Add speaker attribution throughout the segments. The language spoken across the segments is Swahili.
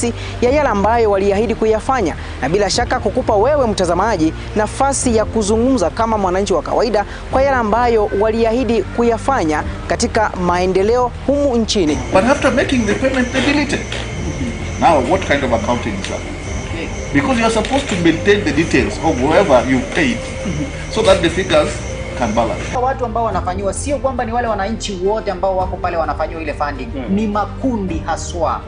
Speaker 1: halisi ya yale ambayo waliahidi kuyafanya, na bila shaka kukupa wewe mtazamaji nafasi ya kuzungumza kama mwananchi wa kawaida kwa yale ambayo waliahidi kuyafanya katika maendeleo humu nchini.
Speaker 2: But after making the payment, they delete it. Now, what kind of accounting is that? Because you are supposed to maintain the details of whoever you paid so that the figures can balance.
Speaker 3: Watu ambao wanafanyiwa sio kwamba ni wale wananchi wote ambao wako pale wanafanyiwa ile funding, ni makundi haswa.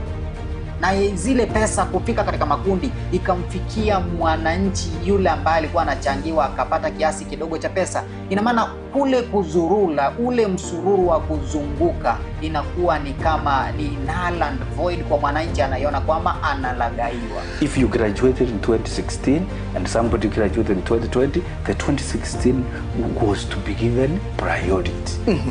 Speaker 3: Na zile pesa kufika katika makundi ikamfikia mwananchi yule ambaye alikuwa anachangiwa akapata kiasi kidogo cha pesa. Ina maana kule kuzurula, ule msururu wa kuzunguka inakuwa ni kama ni null and void kwa mwananchi, anaiona kwamba analagaiwa.
Speaker 4: If you graduated in 2016 and somebody graduated in 2020, the 2016 was to be given priority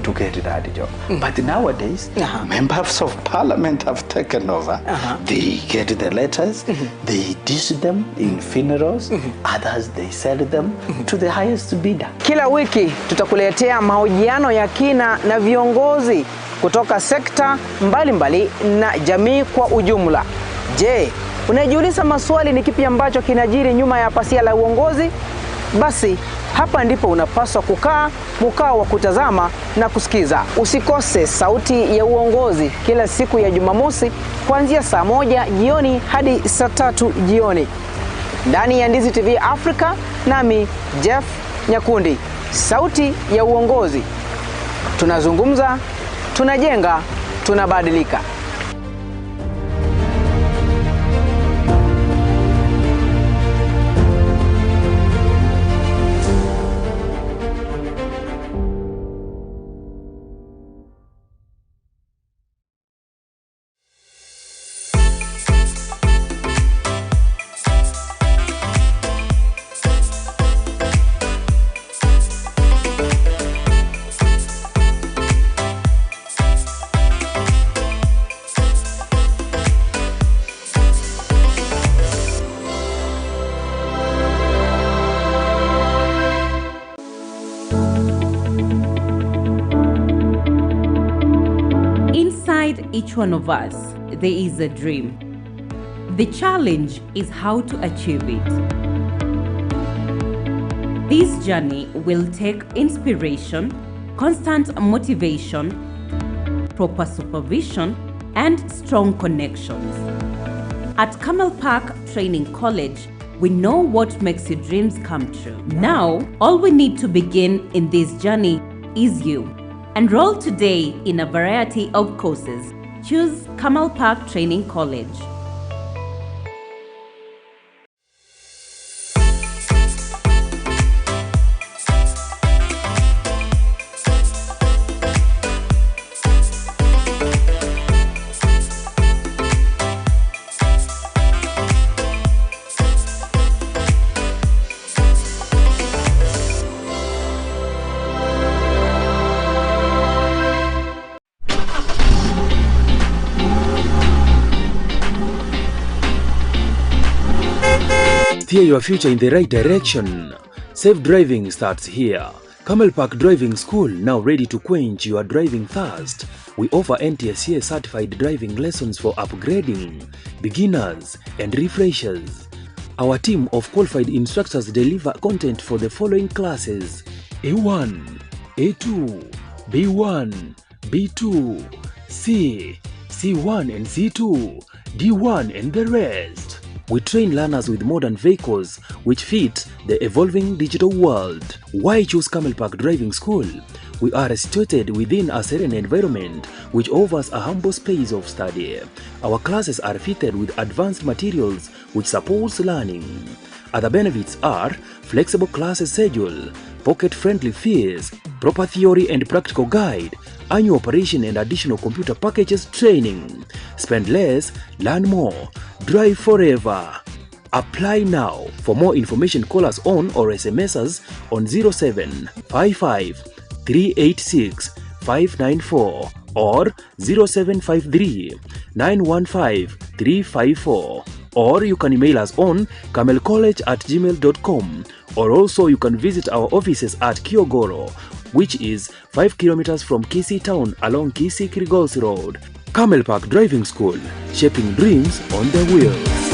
Speaker 4: to get that job. But nowadays, members of parliament have taken over. They get the letters, they dish them in funerals, others they sell them to the highest bidder.
Speaker 1: Kila wiki tutakuletea mahojiano ya kina na viongozi kutoka sekta mbalimbali na jamii kwa ujumla. Je, unajiuliza maswali ni kipi ambacho kinajiri nyuma ya pazia la uongozi? Basi hapa ndipo unapaswa kukaa mkao wa kutazama na kusikiza. Usikose Sauti ya Uongozi kila siku ya Jumamosi kuanzia saa 1 jioni hadi saa 3 jioni ndani ya Ndizi TV Africa, nami Jeff Nyakundi. Sauti ya Uongozi. Tunazungumza, tunajenga, tunabadilika.
Speaker 5: Each one of us, there is a dream. The challenge is how to achieve it. This journey will take inspiration, constant motivation, proper supervision, and strong connections. At Camel Park Training College, we know what makes your dreams come true. Now, all we need to begin in this journey is you. Enroll today in a variety of courses. Choose Camel Park Training College.
Speaker 6: Steer your future in the right direction. Safe driving starts here. Camel Park Driving School, now ready to quench your driving thirst. We offer NTSA certified driving lessons for upgrading, beginners, and refreshers. Our team of qualified instructors deliver content for the following classes: A1, A2, B1, B2, C, C1 and C2, D1 and the rest. We train learners with modern vehicles which fit the evolving digital world. Why choose Camel Park Driving School? We are situated within a serene environment which offers a humble space of study. Our classes are fitted with advanced materials which supports learning. Other benefits are flexible class schedule, pocket-friendly fees, proper theory and practical guide, annual operation and additional computer packages training. Spend less, learn more, drive forever. Apply now. For more information, call us on or SMS us on 0755 386 594 or 0753 915 354. Or you can email us on camelcollege@gmail.com, or also you can visit our offices at Kiogoro, which is 5 kilometers from Kisii town along Kisii Kirigosi Road. Camel Park Driving School, shaping dreams on the wheels.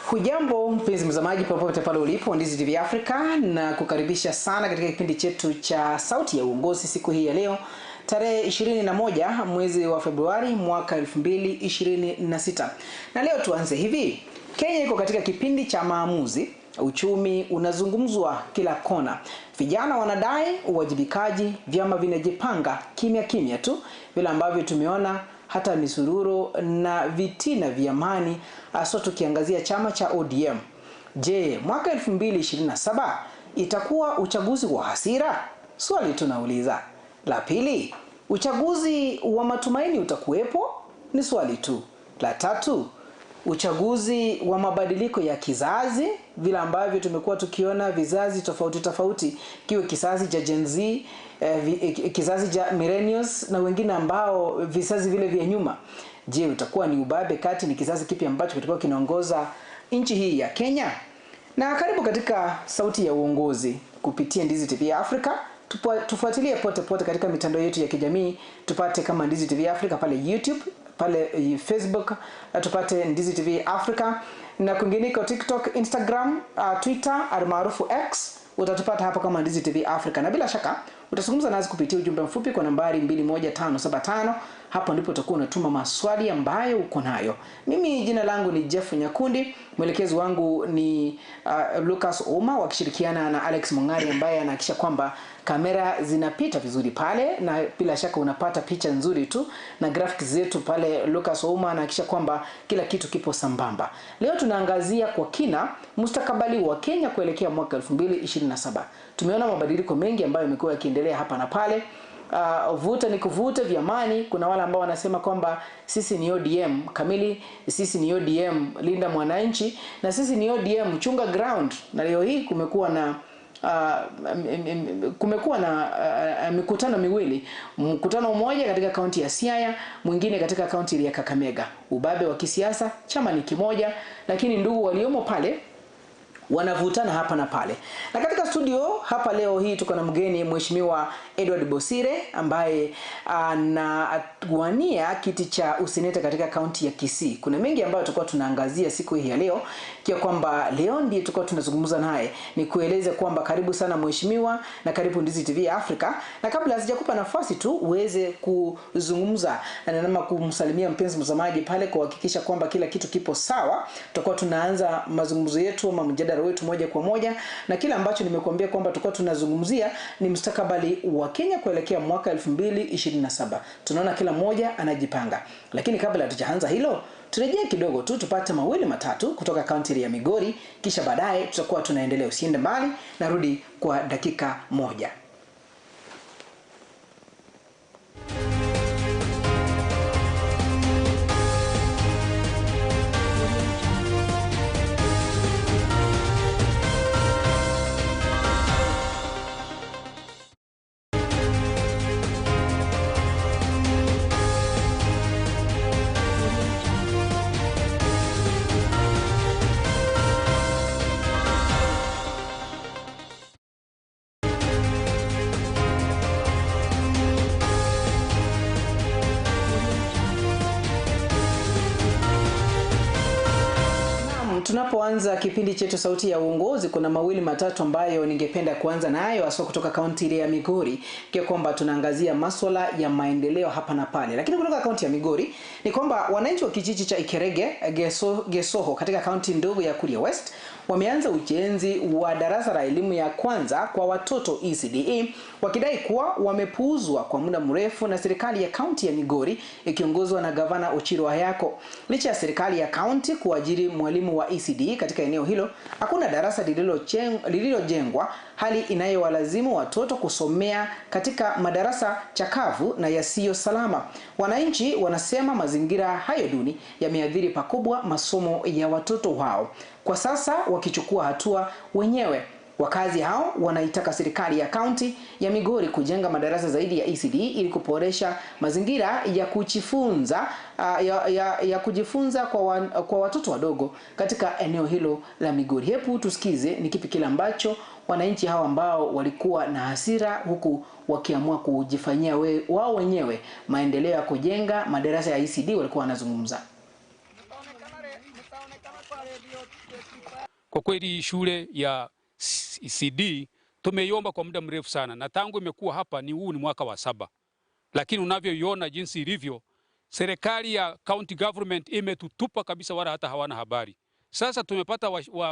Speaker 1: Hujambo mpenzi mtazamaji popote pale ulipo, Ndizi TV Africa na kukaribisha sana katika kipindi chetu cha Sauti ya Uongozi siku hii ya leo tarehe 21 mwezi wa Februari mwaka 2026. Na leo tuanze hivi. Kenya iko katika kipindi cha maamuzi. Uchumi unazungumzwa kila kona. Vijana wanadai uwajibikaji, vyama vinajipanga kimya kimya tu, vile ambavyo tumeona hata misururu na vitina vya amani, hasa tukiangazia chama cha ODM. Je, mwaka 2027 itakuwa uchaguzi wa hasira? Swali tunauliza. La pili, uchaguzi wa matumaini utakuwepo? Ni swali tu. La tatu, uchaguzi wa mabadiliko ya kizazi, vile ambavyo tumekuwa tukiona vizazi tofauti tofauti, kiwe kizazi cha Gen Z, kizazi cha millennials na wengine ambao vizazi vile vya nyuma. Je, utakuwa ni ubabe kati ni kizazi kipi ambacho kitakuwa kinaongoza nchi hii ya Kenya? Na karibu katika Sauti ya Uongozi kupitia Ndizi TV Africa. Tufuatilie pote pote katika mitandao yetu ya kijamii, tupate kama Ndizi TV Africa pale YouTube, pale Facebook, tupate Ndizi TV Africa na kwingineko TikTok, Instagram, Twitter almaarufu X, utatupata hapo kama Ndizi TV Africa. Na bila shaka utazungumza nasi kupitia ujumbe mfupi kwa nambari 21575. Hapo ndipo utakuwa unatuma maswali ambayo uko nayo. Mimi jina langu ni Jeff Nyakundi, mwelekezi wangu ni Lucas Oma wakishirikiana na Alex Mongari ambaye anahakikisha kwamba kamera zinapita vizuri pale na bila shaka unapata picha nzuri tu, na graphics zetu pale Lucas Oma anahakikisha kwamba kila kitu kipo sambamba. Leo tunaangazia kwa kina mustakabali wa Kenya kuelekea mwaka 2027. Tumeona mabadiliko mengi ambayo yamekuwa yakiendelea hapa na pale. Vuta ni kuvuta vya amani. Kuna wale ambao wanasema kwamba sisi ni ODM kamili, sisi ni ODM linda mwananchi, na sisi ni ODM chunga ground. Na leo hii kumekuwa na mikutano miwili, mkutano mmoja katika kaunti ya Siaya, mwingine katika kaunti ya Kakamega. Ubabe wa kisiasa, chama ni kimoja, lakini ndugu waliomo pale wanavutana hapa na pale. Na katika studio hapa leo hii tuko na mgeni Mheshimiwa Edward Bosire ambaye anawania kiti cha useneta katika kaunti ya Kisii. Kuna mengi ambayo tutakuwa tunaangazia siku hii ya leo, kia kwamba leo ndiye tutakuwa tunazungumza naye. Ni kueleze kwamba karibu sana mheshimiwa na karibu Ndizi TV Africa. Na kabla sijakupa nafasi tu uweze kuzungumza na nama kumsalimia mpenzi mtazamaji pale kuhakikisha kwamba kila kitu kipo sawa, tutakuwa tunaanza mazungumzo yetu ama mjadala wetu moja kwa moja, na kila ambacho nimekuambia kwamba tutakuwa tunazungumzia ni mustakabali wa Kenya kuelekea mwaka 2027. Tunaona kila mmoja anajipanga. Lakini kabla hatujaanza hilo, turejee kidogo tu tupate mawili matatu kutoka kaunti ya Migori, kisha baadaye tutakuwa tunaendelea. Usiende mbali, narudi kwa dakika moja. Tunapoanza kipindi chetu Sauti ya Uongozi, kuna mawili matatu ambayo ningependa kuanza nayo hasa kutoka kaunti ile ya Migori, kwa kwamba tunaangazia masuala ya maendeleo hapa na pale. Lakini kutoka kaunti ya Migori ni kwamba wananchi wa kijiji cha Ikerege Gesoho katika kaunti ndogo ya Kuria West wameanza ujenzi wa darasa la elimu ya kwanza kwa watoto ECDE, wakidai kuwa wamepuuzwa kwa muda mrefu na serikali ya kaunti ya Migori ikiongozwa na gavana Ochilo Ayako. Licha ya serikali ya kaunti kuajiri mwalimu wa ECDE katika eneo hilo, hakuna darasa lililojengwa, hali inayowalazimu watoto kusomea katika madarasa chakavu na yasiyo salama. Wananchi wanasema mazingira hayo duni yameathiri pakubwa masomo ya watoto wao, kwa sasa wakichukua hatua wenyewe. Wakazi hao wanaitaka serikali ya kaunti ya Migori kujenga madarasa zaidi ya ECD ili kuboresha mazingira ya kujifunza ya kujifunza kwa watoto wadogo katika eneo hilo la Migori. Hebu tusikize ni kipi kile ambacho wananchi hao ambao walikuwa na hasira huku wakiamua kujifanyia wao wenyewe maendeleo ya kujenga madarasa ya ECD walikuwa wanazungumza.
Speaker 7: Kwa kweli shule ya ECD tumeiomba kwa muda mrefu sana, na tangu imekuwa hapa ni huu ni mwaka wa 7. Lakini unavyoiona jinsi ilivyo, serikali ya county government imetutupa kabisa, wala hata hawana habari. Sasa tumepata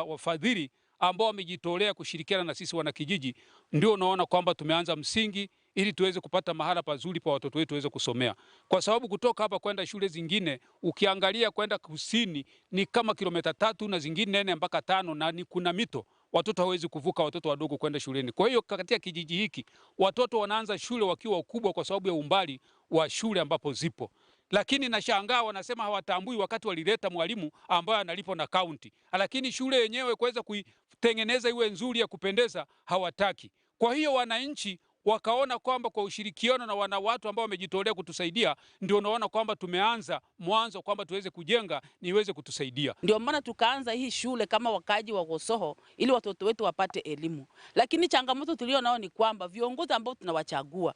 Speaker 7: wafadhili ambao wamejitolea kushirikiana na sisi wanakijiji, ndio unaona kwamba tumeanza msingi ili tuweze kupata mahala pazuri pa watoto wetu waweze kusomea. Kwa sababu kutoka hapa kwenda shule zingine, ukiangalia kwenda kusini ni kama kilomita 3 na zingine 4 mpaka 5, na ni kuna mito. Watoto hawezi kuvuka, watoto wadogo kwenda shuleni. Kwa hiyo katika kijiji hiki watoto wanaanza shule wakiwa wakubwa kwa sababu ya umbali wa shule ambapo zipo. Lakini nashangaa wanasema hawatambui wakati walileta mwalimu ambaye analipwa na county. Lakini shule yenyewe kuweza kuitengeneza iwe nzuri ya kupendeza hawataki. Kwa hiyo wananchi wakaona kwamba kwa ushirikiano na wana watu ambao wamejitolea kutusaidia, ndio unaona kwamba tumeanza mwanzo kwamba tuweze kujenga niweze kutusaidia.
Speaker 5: Ndio maana tukaanza hii shule kama wakaji wa Gosoho ili watoto wetu wapate elimu. Lakini changamoto tulio nao ni kwamba viongozi ambao tunawachagua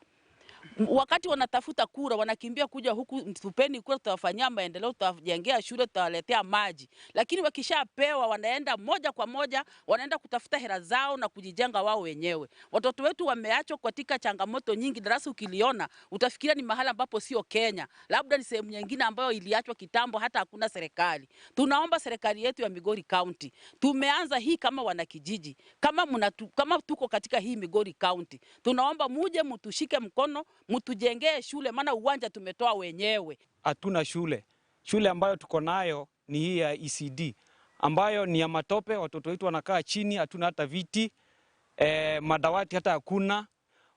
Speaker 5: wakati wanatafuta kura wanakimbia kuja huku, tupeni kura, tutawafanyia maendeleo, tutawajengea shule, tutawaletea maji. Lakini wakishapewa wanaenda moja kwa moja, wanaenda kutafuta hela zao na kujijenga wao wenyewe. Watoto wetu wameachwa katika changamoto nyingi. Darasa ukiliona utafikiria ni mahala ambapo sio Kenya, labda ni sehemu nyingine ambayo iliachwa kitambo, hata hakuna serikali. Tunaomba serikali yetu ya Migori County, tumeanza hii kama wanakijiji, kama tuko katika hii Migori County, tunaomba muje mtushike mkono, mtujengee shule, maana uwanja tumetoa wenyewe.
Speaker 8: Hatuna shule. Shule ambayo tuko nayo ni hii ya ECD ambayo ni ya matope, watoto wetu wanakaa chini, hatuna hata viti, madawati hata hakuna.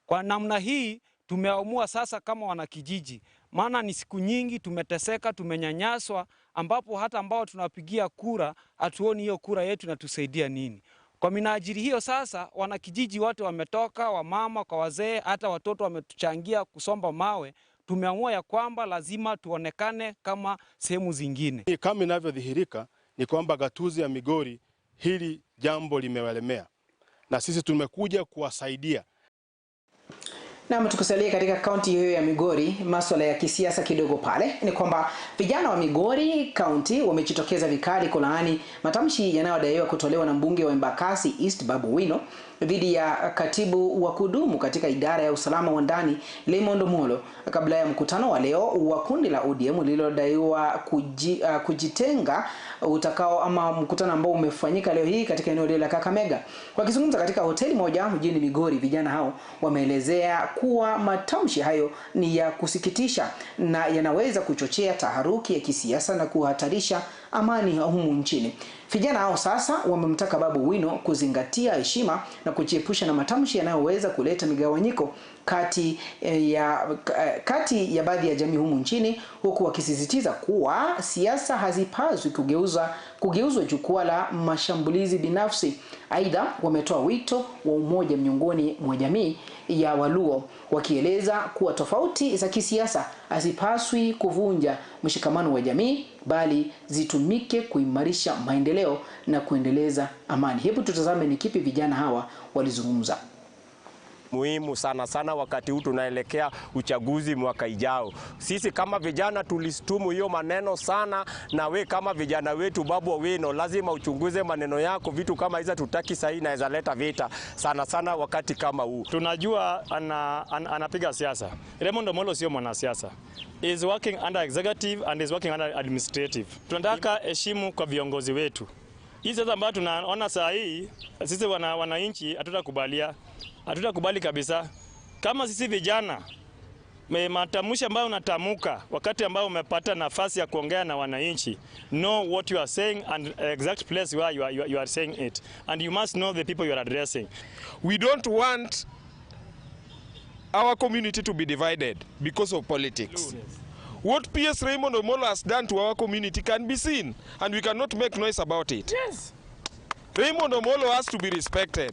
Speaker 8: Kwa namna hii tumeamua sasa kama wanakijiji, maana ni siku nyingi tumeteseka, tumenyanyaswa, ambapo hata ambao tunapigia kura hatuoni hiyo kura yetu inatusaidia nini. Kwa minajili hiyo sasa wanakijiji wote wametoka, wamama kwa wazee, hata watoto wametuchangia kusomba mawe. Tumeamua ya kwamba lazima tuonekane kama sehemu zingine.
Speaker 9: Kama inavyodhihirika ni kwamba gatuzi ya Migori hili jambo limewalemea, na sisi tumekuja kuwasaidia.
Speaker 1: Na tukusalia katika kaunti hiyo ya Migori, masuala ya kisiasa kidogo pale ni kwamba vijana wa Migori County wamejitokeza vikali kulaani matamshi yanayodaiwa kutolewa na mbunge wa Embakasi East Babu Owino dhidi ya katibu wa kudumu katika idara ya usalama wa ndani Raymond Omolo kabla ya mkutano wa leo wa kundi la ODM lililodaiwa kujitenga utakao ama mkutano ambao umefanyika leo hii katika eneo la Kakamega. Wakizungumza katika hoteli moja mjini Migori, vijana hao wameelezea kuwa matamshi hayo ni ya kusikitisha na yanaweza kuchochea taharuki ya kisiasa na kuhatarisha amani humu nchini. Vijana hao sasa wamemtaka Babu Owino kuzingatia heshima na kujiepusha na matamshi yanayoweza kuleta migawanyiko kati ya baadhi ya jamii humu nchini, huku wakisisitiza kuwa siasa hazipaswi kugeuzwa jukwaa la mashambulizi binafsi. Aidha, wametoa wito wa umoja miongoni mwa jamii ya Waluo, wakieleza kuwa tofauti za kisiasa hazipaswi kuvunja mshikamano wa jamii, bali zitumike kuimarisha maendeleo na kuendeleza amani. Hebu tutazame ni kipi vijana hawa walizungumza.
Speaker 10: Muhimu sana sana wakati huu tunaelekea uchaguzi mwaka ijao. Sisi kama vijana tulistumu hiyo maneno sana, na we kama vijana wetu Babu Owino lazima uchunguze maneno yako. Vitu kama hizo tutaki sahi, naweza leta vita sana sana wakati kama huu.
Speaker 11: Tunajua anapiga siasa. Raymond Omolo sio mwanasiasa. Is working under executive and is working under administrative. Tunataka heshimu kwa viongozi wetu. Hii sasa ambayo tunaona saa hii sisi wananchi hatutakubalia. Hatutakubali kabisa. Kama sisi vijana, matamshi ambayo unatamuka wakati ambao umepata nafasi ya kuongea na wananchi, know what you are saying and exact place where you are saying it, and you must know the people you are addressing.
Speaker 12: We don't want our community to be divided because of politics. What PS Raymond Omolo has done to our community can be seen, and we cannot make noise about it.
Speaker 1: Yes.
Speaker 12: Raymond Omolo has to be respected.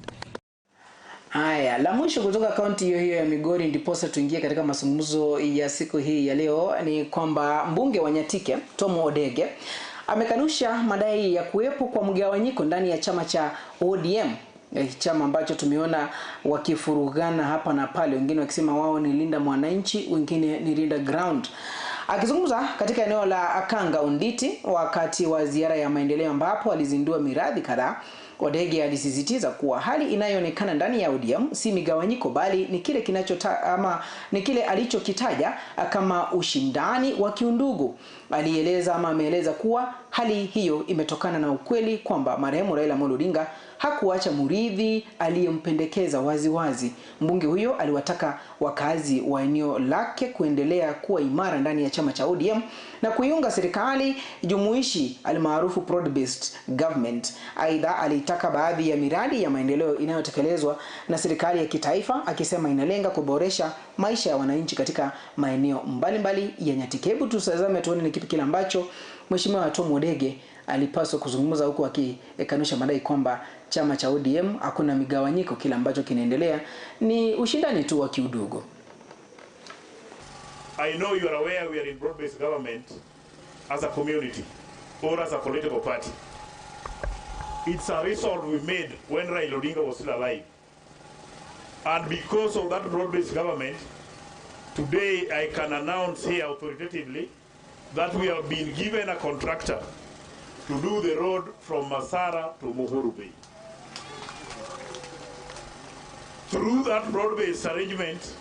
Speaker 1: Haya, la mwisho kutoka kaunti hiyo hiyo ya Migori ndiposa tuingie katika mazungumzo ya siku hii ya leo ni kwamba mbunge wa Nyatike Tom Odege amekanusha madai ya kuwepo kwa mgawanyiko ndani ya chama cha ODM, chama ambacho tumeona wakifurugana hapa na pale, wengine wakisema wao ni Linda Mwananchi, wengine ni Linda Ground. Akizungumza katika eneo la Akanga Unditi wakati wa ziara ya maendeleo ambapo alizindua miradi kadhaa, Odege alisisitiza kuwa hali inayoonekana ndani ya ODM si migawanyiko bali ni kile ni kile alichokitaja kama ushindani wa kiundugu. Alieleza ama ameeleza kuwa hali hiyo imetokana na ukweli kwamba marehemu Raila Amolo Odinga hakuacha murithi aliyempendekeza waziwazi. Mbunge huyo aliwataka wakazi wa eneo lake kuendelea kuwa imara ndani ya chama cha ODM na kuiunga serikali jumuishi almaarufu broad-based government. Aidha, alitaka baadhi ya miradi ya maendeleo inayotekelezwa na serikali ya kitaifa, akisema inalenga kuboresha maisha ya wananchi katika maeneo mbalimbali ya Nyatike. Hebu tutazame tuone ni kipi kile ambacho Mheshimiwa Tom Odege alipaswa kuzungumza huku akikanusha madai kwamba chama cha ODM hakuna migawanyiko, kile ambacho kinaendelea ni ushindani tu wa kiudugu.
Speaker 13: I know you are aware we are in broad-based government as a community or as a political party. It's a resolve we made when Raila Odinga was still alive. And because of that broad-based government, today I can announce here authoritatively that we have been given a contractor to do the road from Masara to Muhuru Bay. Through that broad-based arrangement,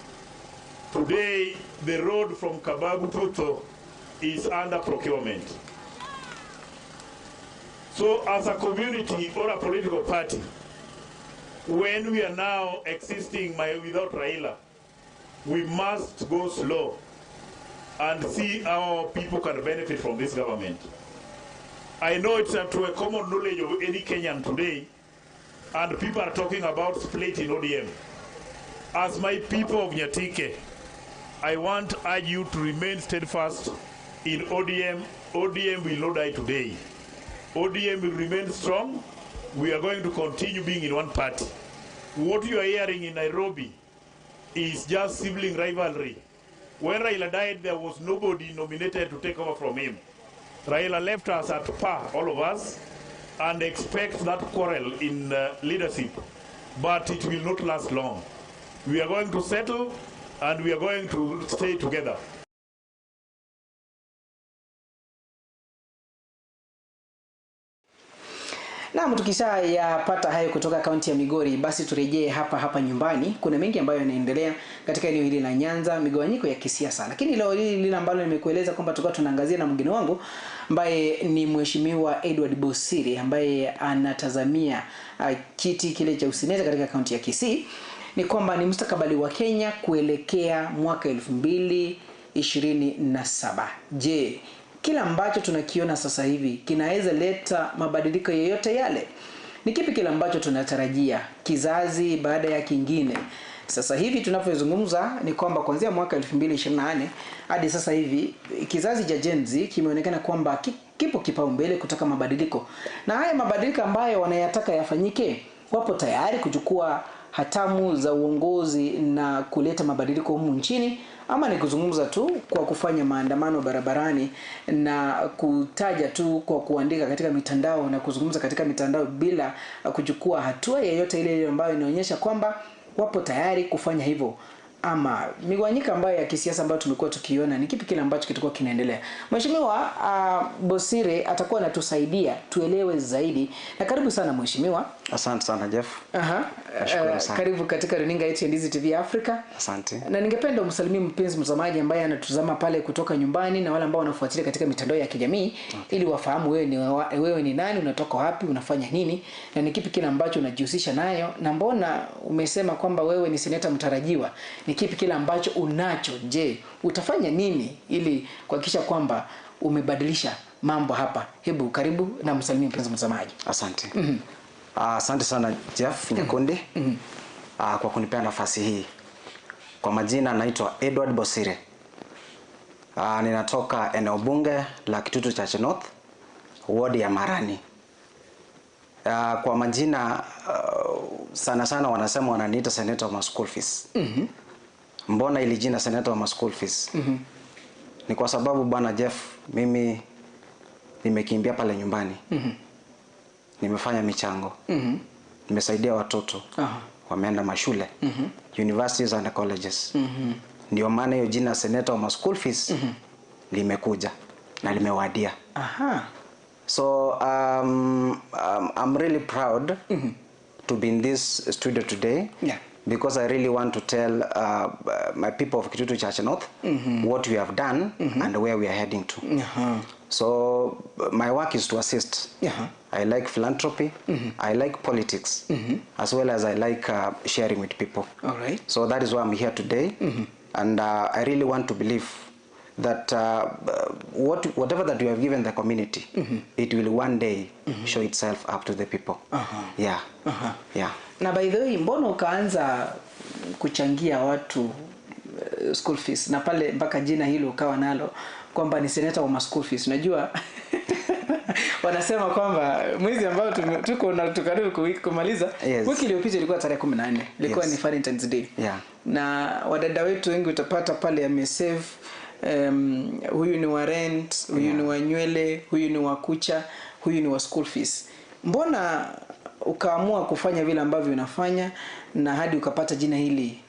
Speaker 13: today the road from Kababu Puto is under procurement. So as a community or a political party, when we are now existing without Raila, we must go slow and see how people can benefit from this government. I know it's to a common knowledge of any Kenyan today, and people are talking about split in ODM. As my people of Nyatike, I want to urge you to remain steadfast in ODM. ODM will not die today. ODM will remain strong. We are going to continue being in one party. What you are hearing in Nairobi is just sibling rivalry. When Raila died, there was nobody nominated to take over from him. Raila left us at par, all of us, and expect that quarrel in leadership. But it will not last long. We are going to settle, and we are going to stay together.
Speaker 1: Na tukisha yapata hayo kutoka kaunti ya Migori, basi turejee hapa hapa nyumbani. Kuna mengi ambayo yanaendelea katika eneo hili la Nyanza, migawanyiko ya kisiasa. Lakini leo hili lile ambalo nimekueleza kwamba tulikuwa tunaangazia na mgeni wangu ambaye ni Mheshimiwa Edward Bosire ambaye anatazamia kiti kile cha useneta katika kaunti ya Kisii, ni kwamba ni mustakabali wa Kenya kuelekea mwaka 2027. Je, kila ambacho tunakiona sasa hivi kinaweza leta mabadiliko yoyote yale? Ni kipi kile ambacho tunatarajia kizazi baada ya kingine? Sasa hivi tunavyozungumza ni kwamba kuanzia mwaka 2024 hadi sasa hivi kizazi cha Gen Z kimeonekana kwamba kipo kipaumbele kutaka mabadiliko. Na haya mabadiliko ambayo wanayataka yafanyike, wapo tayari kuchukua hatamu za uongozi na kuleta mabadiliko humu nchini, ama ni kuzungumza tu kwa kufanya maandamano barabarani na kutaja tu kwa kuandika katika mitandao na kuzungumza katika mitandao bila kuchukua hatua yoyote ile ambayo inaonyesha kwamba wapo tayari kufanya hivyo ama migawanyiko ambayo ya kisiasa ambayo tumekuwa tukiona, ni kipi kile ambacho kitakuwa kinaendelea? Mheshimiwa Bosire atakuwa anatusaidia tuelewe zaidi. Na karibu sana mheshimiwa.
Speaker 14: Asante sana Jeff.
Speaker 1: Aha.
Speaker 14: Sana.
Speaker 1: Karibu katika runinga yetu ya Ndizi TV Africa.
Speaker 14: Asante.
Speaker 1: Na ningependa umsalimie mpenzi mtazamaji ambaye anatuzama pale kutoka nyumbani na wale ambao wanafuatilia katika mitandao ya kijamii, okay, ili wafahamu wewe ni nani, unatoka wapi, unafanya nini na ni kipi kile ambacho unajihusisha nayo, na mbona umesema kwamba wewe ni seneta mtarajiwa? Ni kipi kile ambacho unacho? Je, utafanya nini ili kuhakikisha kwamba umebadilisha mambo hapa? Hebu karibu na msalimie mpenzi mtazamaji.
Speaker 14: Asante. Asante sana Jeff Nyakundi kwa kunipea nafasi hii. Kwa majina naitwa Edward Bosire. Ninatoka eneo bunge la Kitutu Chache North, ward ya Marani. Kwa majina sana sana wanasema wananiita senator wa school fees. Mbona ili jina senator wa school fees? Ni kwa sababu bwana Jeff, mimi nimekimbia pale nyumbani. Nimefanya michango. Nimesaidia watoto. Wameenda mashule. Universities and colleges. Ndio maana hiyo jina senator wa school fees limekuja na limewadia.
Speaker 1: Aha.
Speaker 14: So I'm really proud to be in this studio today.
Speaker 1: Yeah.
Speaker 14: Because I really want to tell my people of Kitutu Chache North what we have done and where we are heading to. So my work is to assist. I like philanthropy, I like politics, as well as I like sharing with people.
Speaker 1: All right.
Speaker 14: So that is why I'm here today. And I really want to believe that whatever that you have given the community, it will one day show itself up to the people. Yeah. Yeah.
Speaker 1: Na by the way, mbona ukaanza kuchangia watu school fees na pale mpaka jina hilo ukawa nalo kwamba ni senator wa school fees? Unajua wanasema kwamba mwezi ambao tuko na tukaribu kumaliza,
Speaker 14: yes,
Speaker 1: wiki iliyopita ilikuwa tarehe 14, ilikuwa
Speaker 14: yes,
Speaker 1: ni Valentine's Day.
Speaker 14: Yeah.
Speaker 1: Na wadada wetu wengi utapata pale amesave, huyu ni wa rent, huyu
Speaker 14: yeah,
Speaker 1: ni wa nywele, huyu ni wa kucha, huyu ni wa school fees. Mbona ukaamua kufanya vile ambavyo unafanya na hadi ukapata jina hili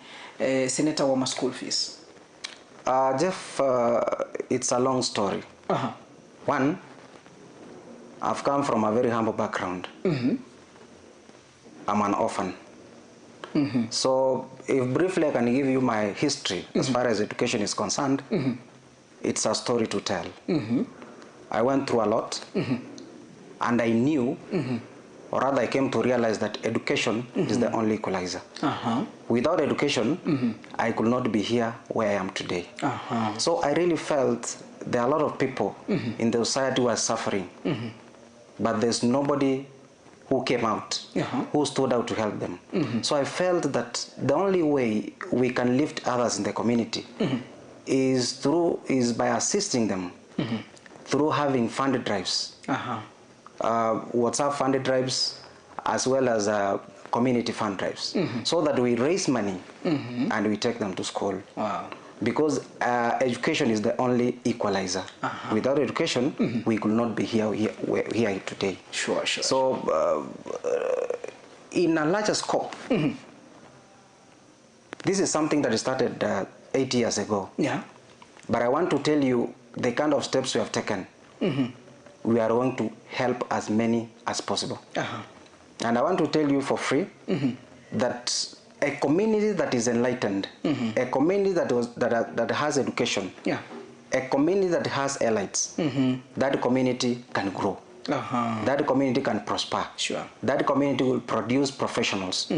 Speaker 1: senator wa school fees?
Speaker 14: Jeff, it's a long story. One, I've come from a very humble background. I'm an orphan. So if briefly I can give you my history as far as education is concerned, it's a story to tell. I went through a lot, and I knew, or rather I came to realize that education is the only equalizer. Without education, I could not be here where I am today. So I really felt there are a lot of people in the society who are suffering, but there's nobody who came out, who stood out to help them. So I felt that the only way we can lift others in the community is by assisting them through having fund drives, WhatsApp fund drives, as well as community fund drives, so that we raise money and we take them to school.
Speaker 1: Wow.
Speaker 14: Because education is the only equalizer. Without education, we could not be here today.
Speaker 1: Sure, sure.
Speaker 14: So, in a larger scope, this is something that started 8 years ago.
Speaker 1: Yeah.
Speaker 14: But I want to tell you the kind of steps we have taken. We are going to help as many as possible. And I want to tell you for free that a community that is enlightened, a community that has education,
Speaker 1: yeah,
Speaker 14: a community that has elites, that community can grow. That community can prosper.
Speaker 1: Sure.
Speaker 14: That community will produce professionals.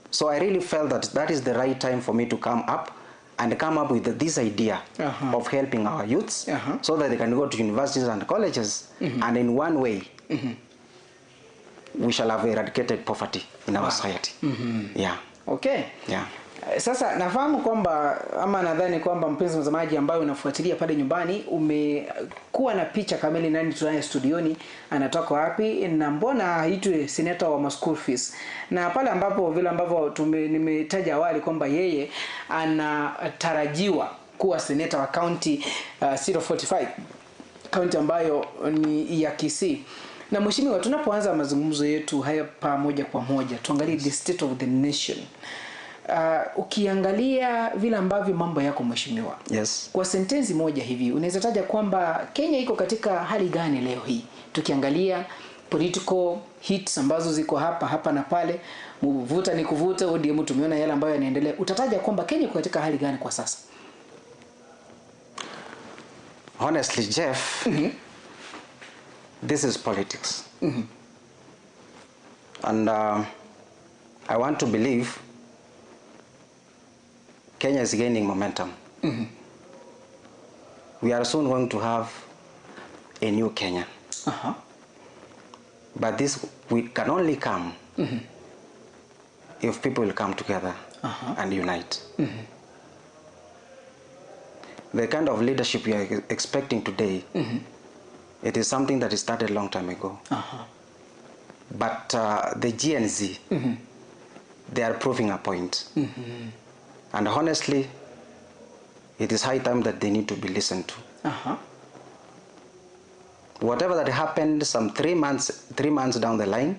Speaker 14: So I really felt that that is the right time for me to come up and come up with this idea of helping our youths so that they can go to universities and colleges, and in one way, we shall have eradicated poverty in our society. Yeah.
Speaker 1: Okay.
Speaker 14: Yeah.
Speaker 1: Sasa nafahamu kwamba ama nadhani kwamba mpenzi mtazamaji ambaye unafuatilia pale nyumbani umekuwa na picha kamili nani tunaye studioni, anatoka wapi na mbona aitwe senator wa school fees. Na pale ambapo vile ambavyo nimetaja awali kwamba yeye anatarajiwa kuwa senator wa county 045, county ambayo ni ya Kisii. Na mheshimiwa, tunapoanza mazungumzo yetu haya pamoja kwa moja, tuangalie the state of the nation. Ukiangalia vile ambavyo mambo yako mheshimiwa.
Speaker 14: Yes.
Speaker 1: Kwa sentensi moja hivi unaweza taja kwamba Kenya iko katika hali gani leo hii? Tukiangalia political hits ambazo ziko hapa hapa na pale, mvuta ni kuvuta, ODM tumeona yale ambayo yanaendelea. Utataja kwamba Kenya iko katika hali gani kwa sasa?
Speaker 14: Honestly, Jeff, this is politics. And I want to believe Kenya is gaining momentum. We are soon going to have a new Kenya. But this we can only come if people will come together and unite. The kind of leadership we are expecting today, it is something that started a long time ago. But the GNZ, they are proving a point. And honestly, it is high time that they need to be listened to. Whatever that happened some 3 months down the line,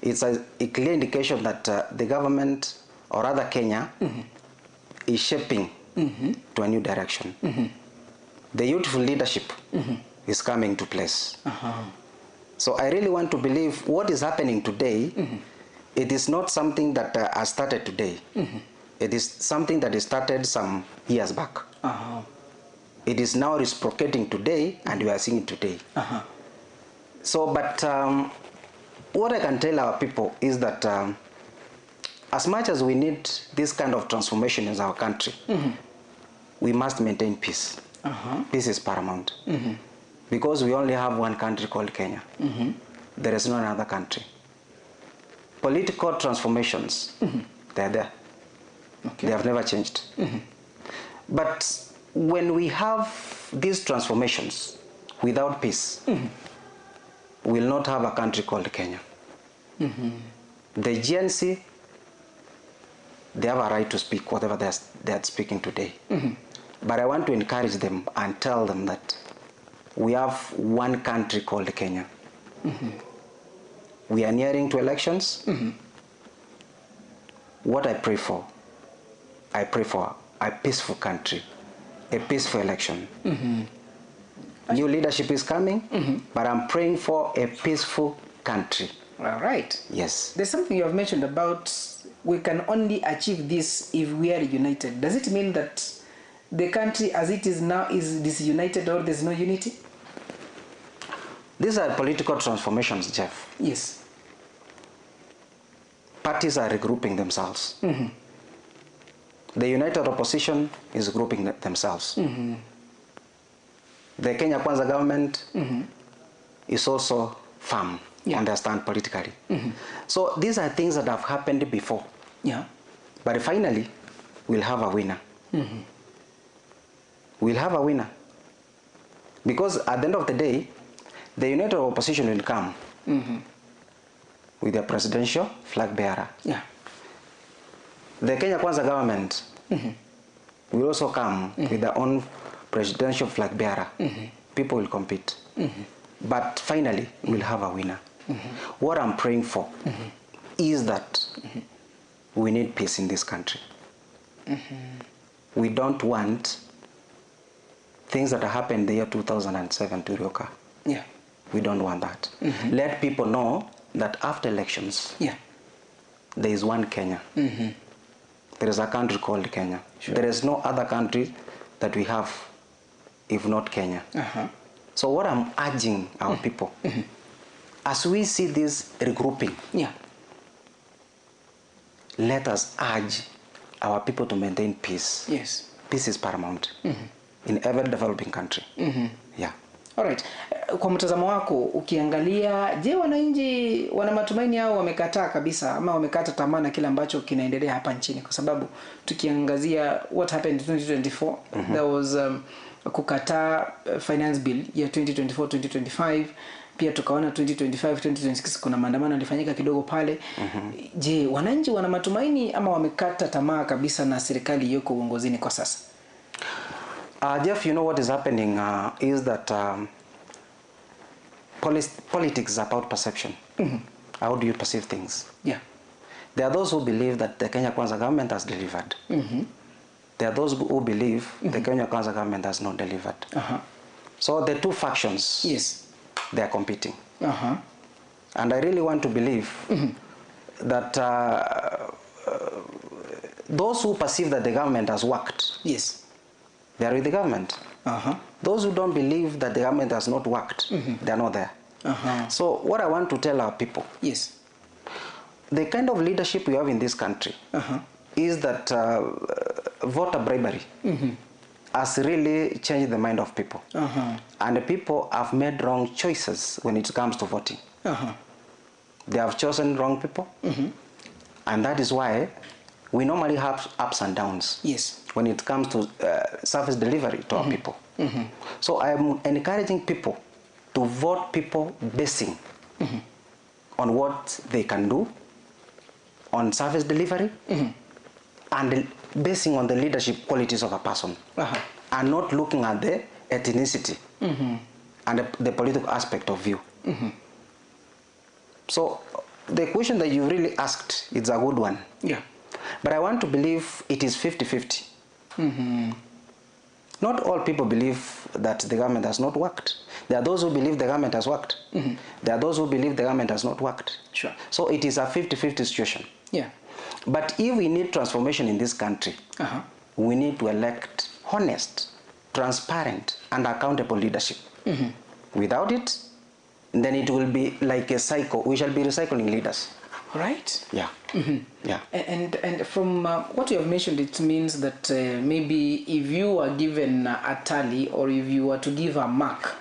Speaker 14: it's a clear indication that the government, or rather Kenya, is shaping to a new direction. The youthful leadership is coming to place. So I really want to believe what is happening today, it is not something that has started today. It is something that started some years back. It is now reciprocating today, and we are seeing it today. So, but what I can tell our people is that as much as we need this kind of transformation in our country, we must maintain peace. Peace is paramount. Because we only have one country called Kenya. There is no another country. Political transformations, they are there. They have never changed. But when we have these transformations without peace, we will not have a country called Kenya. The GNC, they have a right to speak whatever they are speaking today. But I want to encourage them and tell them that we have one country called Kenya. We are nearing to elections. What I pray for a peaceful country, a peaceful election. New leadership is coming, but I'm praying for a peaceful country.
Speaker 1: All right.
Speaker 14: Yes.
Speaker 1: There's something you have mentioned about we can only achieve this if we are united. Does it mean that the country as it is now is disunited or there's no unity?
Speaker 14: These are political transformations, Jeff.
Speaker 1: Yes.
Speaker 14: Parties are regrouping themselves. The united opposition is grouping themselves. The Kenya Kwanza government is also firm on their stand politically. So these are things that have happened before. But finally, we'll have a winner. We'll have a winner. Because at the end of the day, the united opposition will come with their presidential flag bearer. The Kenya Kwanza government will also come with their own presidential flag bearer. People will compete. But finally, we'll have a winner. What I'm praying for is that we need peace in this country. We don't want things that happened in the year 2007 to reoccur. We don't want that. Let people know that after elections, there is one Kenya. There is a country called Kenya. There is no other country that we have if not Kenya. So what I'm urging our people, as we see this regrouping, let us urge our people to maintain peace.
Speaker 1: Yes.
Speaker 14: Peace is paramount in every developing country. Yeah.
Speaker 1: Alright. Kwa mtazamo wako ukiangalia, je, wananchi wana matumaini au wamekataa kabisa ama wamekata tamaa na kile ambacho kinaendelea hapa nchini? Kwa sababu tukiangazia what happened in 2024, there was kukataa finance bill ya 2024-2025, pia tukaona 2025-2026 kuna maandamano yalifanyika kidogo pale. Je, wananchi wana matumaini ama wamekata tamaa kabisa na serikali iliyoko uongozini kwa sasa?
Speaker 14: Jeff, you know what is happening is that politics is about perception. How do you perceive things?
Speaker 1: Yeah.
Speaker 14: There are those who believe that the Kenya Kwanza government has delivered. There are those who believe the Kenya Kwanza government has not delivered. So the two factions,
Speaker 1: yes,
Speaker 14: they are competing. And I really want to believe that those who perceive that the government has worked,
Speaker 1: yes,
Speaker 14: they are with the government. Those who don't believe that the government has not worked, they are not there. So what I want to tell our people,
Speaker 1: yes,
Speaker 14: the kind of leadership we have in this country is that voter bribery has really changed the mind of people. And the people have made wrong choices when it comes to voting. They have chosen wrong people. And that is why we normally have ups and downs,
Speaker 1: yes,
Speaker 14: when it comes to service delivery to our people. So I am encouraging people to vote people basing on what they can do, on service delivery, and basing on the leadership qualities of a person, and not looking at the ethnicity and the political aspect of view. So the question that you really asked is a good one.
Speaker 1: Yeah.
Speaker 14: But I want to believe it is 50-50. Not all people believe that the government has not worked. There are those who believe the government has worked. There are those who believe the government has not worked.
Speaker 1: Sure.
Speaker 14: So it is a 50-50 situation.
Speaker 1: Yeah.
Speaker 14: But if we need transformation in this country, we need to elect honest, transparent, and accountable leadership. Without it, then it will be like a cycle. We shall be recycling leaders.
Speaker 1: Right?
Speaker 14: Yeah. Yeah.
Speaker 1: And from what you have mentioned, it means that maybe if you are given a tally or if you were to give a mark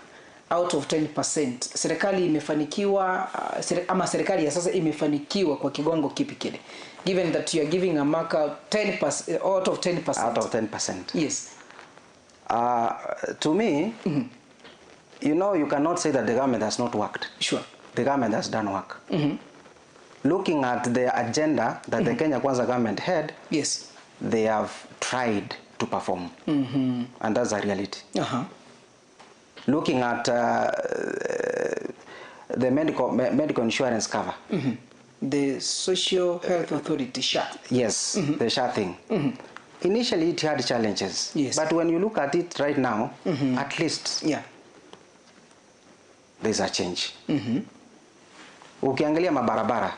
Speaker 1: out of 10%, serikali imefanikiwa, ama serikali ya sasa imefanikiwa kwa kiwango kipi kile? Given that you are giving a mark out 10% out of 10%.
Speaker 14: Out of 10%.
Speaker 1: Yes.
Speaker 14: To me, you know, you cannot say that the government has not worked.
Speaker 1: Sure.
Speaker 14: The government has done work. Looking at the agenda that the Kenya Kwanza government had,
Speaker 1: yes,
Speaker 14: they have tried to perform. And that's a reality. Looking at the medical insurance cover.
Speaker 1: The Social Health Authority, SHA.
Speaker 14: Yes, the SHA thing. Initially, it had challenges.
Speaker 1: Yes.
Speaker 14: But when you look at it right now, at least
Speaker 1: yeah,
Speaker 14: there's a change. Ukiangalia mabarabara,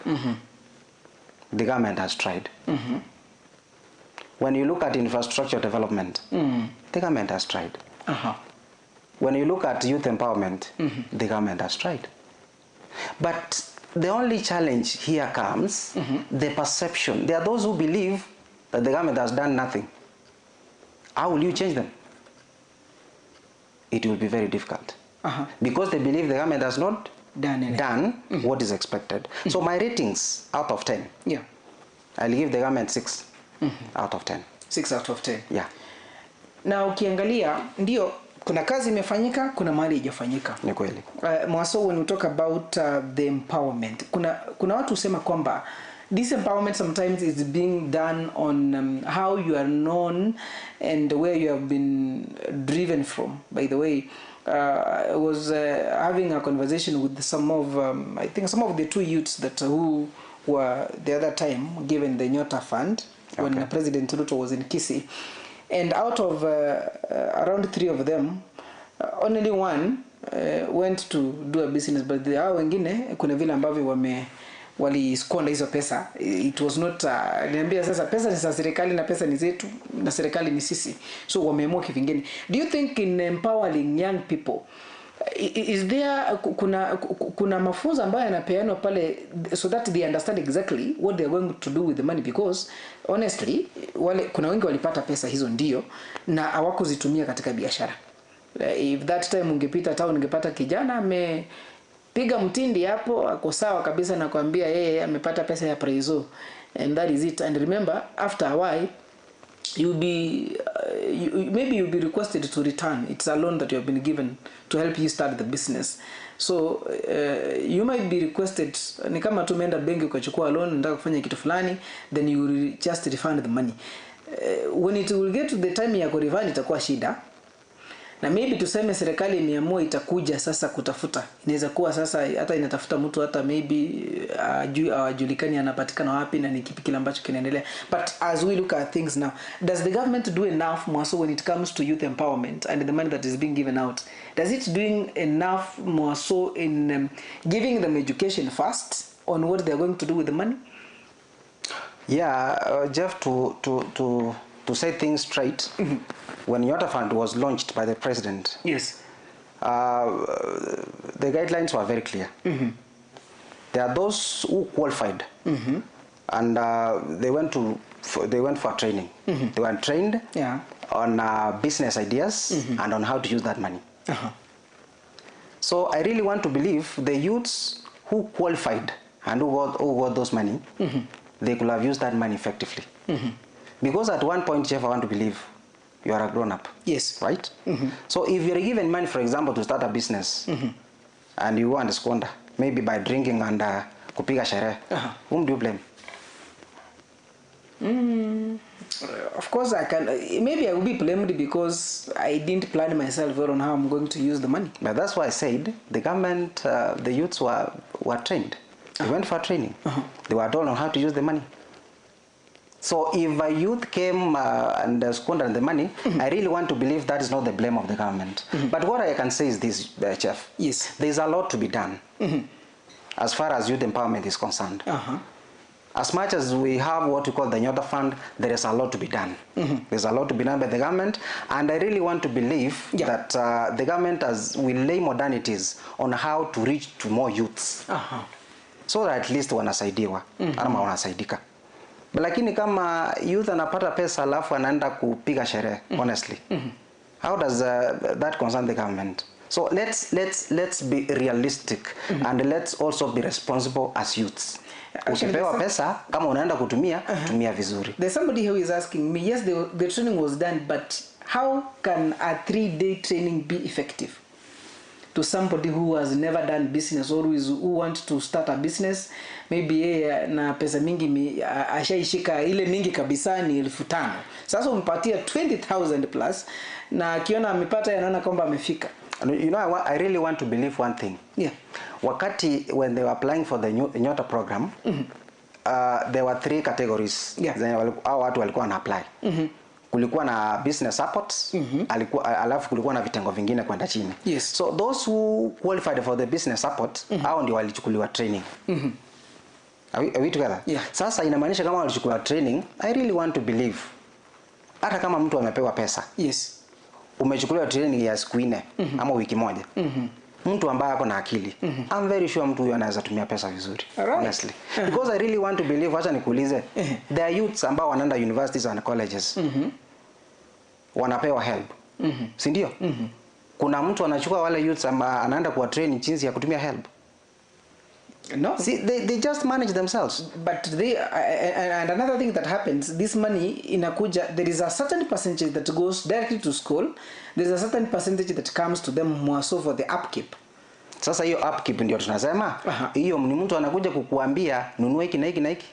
Speaker 14: the government has tried. When you look at infrastructure development, the government has tried. When you look at youth empowerment, the government has tried. But the only challenge here comes the perception. There are those who believe that the government has done nothing. How will you change them? It will be very difficult. Because they believe the government has not done what is expected. So my ratings out of 10,
Speaker 1: yeah,
Speaker 14: I'll give the government 6 out of 10.
Speaker 1: 6 out of 10.
Speaker 14: Yeah.
Speaker 1: Na ukiangalia ndio kuna kazi imefanyika, kuna mahali haijafanyika.
Speaker 14: Ni kweli.
Speaker 1: Mwaso, when we talk about the empowerment, kuna watu husema kwamba this empowerment sometimes is being done on how you are known and where you have been driven from. By the way, I was having a conversation with some of, I think some of the two youths that who were the other time given the Nyota Fund when President Ruto was in Kisii. And out of around 3 of them, only one went to do a business, but the hao wengine kuna vile ambavyo waliskonda hizo pesa. It was not, niambia sasa pesa ni za serikali na pesa ni zetu na serikali ni sisi, so wameamua kivingine. Do you think in empowering young people, is there kuna mafunzo ambayo yanapeanwa pale so that they understand exactly what they are going to do with the money? Because honestly, wale kuna wengi walipata pesa hizo ndio na hawakuzitumia katika biashara. If that time ungepita town ungepata kijana amepiga mtindi hapo ako sawa kabisa na kuambia yeye amepata pesa ya prezo, and that is it. And remember, after a while you'll be maybe you'll be requested to return. It's a loan that you have been given to help you start the business. So you might be requested, ni kama tu umeenda benki ukachukua loan unataka kufanya kitu fulani, then you will just refund the money. When it will get to the time ya kurefund itakuwa shida. Na maybe tuseme serikali imeamua itakuja sasa kutafuta. Inaweza kuwa sasa hata inatafuta mtu hata maybe hajulikani anapatikana wapi na ni kipi kile ambacho kinaendelea. But as we look at things now, does the government do enough Mwaso when it comes to youth empowerment and the money that is being given out? Does it doing enough Mwaso in giving them education first on what they are going to do with the money?
Speaker 14: Yeah, Jeff, to say things straight, when Nyota Fund was launched by the president,
Speaker 1: yes,
Speaker 14: the guidelines were very clear. There are those who qualified, and they went for training. They were trained on business ideas and on how to use that money. So I really want to believe the youths who qualified and who got those money, they could have used that money effectively. Because at one point, Jeff, I want to believe you are a grown-up.
Speaker 1: Yes.
Speaker 14: Right? So if you're given money, for example, to start a business, and you go and squander, maybe by drinking and kupiga sherehe, whom do you blame?
Speaker 1: Of course, I can. Maybe I will be blamed because I didn't plan myself well on how I'm going to use the money.
Speaker 14: But that's why I said the government, the youths were trained. They went for training. They were told on how to use the money. So if a youth came and squandered the money, I really want to believe that is not the blame of the government. But what I can say is this, Jeff.
Speaker 1: Yes.
Speaker 14: There's a lot to be done as far as youth empowerment is concerned. As much as we have what we call the Nyota Fund, there is a lot to be done. There's a lot to be done by the government. And I really want to believe that the government will lay modernities on how to reach to more youths. So that at least wanasaidiwa, ama wanasaidika. Lakini kama youth anapata pesa alafu anaenda kupiga sherehe, honestly, how does that concern the government? So let's be realistic and let's also be responsible as youths. Ukipewa pesa kama unaenda kutumia, tumia vizuri.
Speaker 1: There's somebody who is asking me, yes, the training was done, but how can a 3-day training be effective to somebody who has never done business or who wants to start a business? Maybe yeye na pesa mingi ashaishika ile mingi kabisa ni 5,000. Sasa umpatia 20,000 plus na akiona amepata anaona kwamba amefika.
Speaker 14: You know, I really want to believe one thing.
Speaker 1: Yeah.
Speaker 14: Wakati when they were applying for the Nyota program, there were 3 categories.
Speaker 1: Yeah.
Speaker 14: Hao watu walikuwa wana apply. Kulikuwa na business support, alafu kulikuwa na vitengo vingine kwenda chini.
Speaker 1: Yes.
Speaker 14: So those who qualified for the business support, hao ndio walichukuliwa training. Are we together?
Speaker 1: Yeah.
Speaker 14: Sasa inamaanisha kama walichukuliwa training, I really want to believe hata kama mtu amepewa pesa.
Speaker 1: Yes.
Speaker 14: Umechukuliwa training ya siku 4 ama wiki moja. Mtu ambaye ako na akili, I'm very sure mtu huyo anaweza tumia pesa vizuri.
Speaker 1: Right.
Speaker 14: Honestly. Because I really want to believe, acha nikuulize, there are youths ambao wanaenda universities and colleges. Wanapewa help. Si ndio? Kuna mtu anachukua wale youths ambao anaenda kuwa train jinsi ya kutumia help.
Speaker 1: No.
Speaker 14: See, they just manage themselves.
Speaker 1: But they, and another thing that happens, this money inakuja, there is a certain percentage that goes directly to school. There is a certain percentage that comes to them more so for the upkeep.
Speaker 14: Sasa hiyo upkeep ndio tunasema. Hiyo ni mtu anakuja kukuambia nunua hiki na hiki na hiki.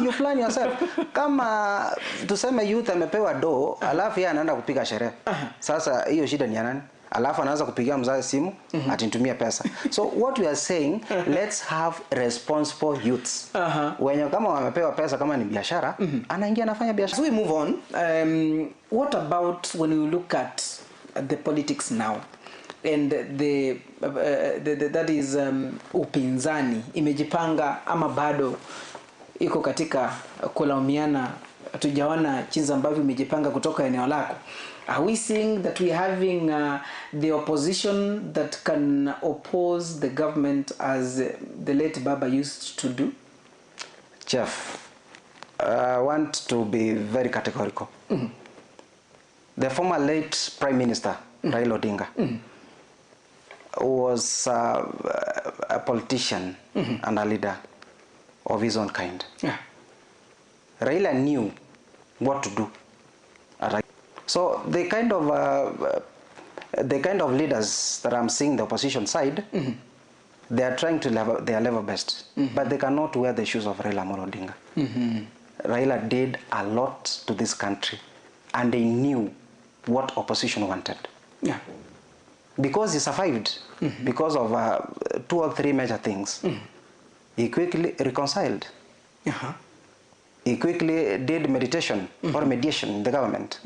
Speaker 14: You plan yourself. Kama tuseme youth amepewa do, alafu yeye anaenda kupiga sherehe. Sasa hiyo shida ni ya nani? Alafu anaanza kupigia mzazi simu ati nitumie pesa. So what we are saying, let's have responsible youths. Wenye kama wamepewa pesa kama ni biashara, anaingia anafanya biashara.
Speaker 1: As we move on, what about when we look at the politics now? And the that is upinzani imejipanga ama bado iko katika kulaumiana, hatujaona jinsi ambavyo imejipanga kutoka eneo lako. Are we seeing that we are having the opposition that can oppose the government as the late Baba used to do?
Speaker 14: Jeff, I want to be very categorical. The former late Prime Minister, Raila Odinga, was a politician and a leader of his own kind.
Speaker 1: Yeah.
Speaker 14: Raila knew what to do. So the kind of leaders that I'm seeing the opposition side, they are trying to level their level best, but they cannot wear the shoes of Raila Amolo Odinga. Raila did a lot to this country, and they knew what opposition wanted.
Speaker 1: Yeah.
Speaker 14: Because he survived, because of 2 or 3 major things. He quickly reconciled. He quickly did meditation or mediation in the government.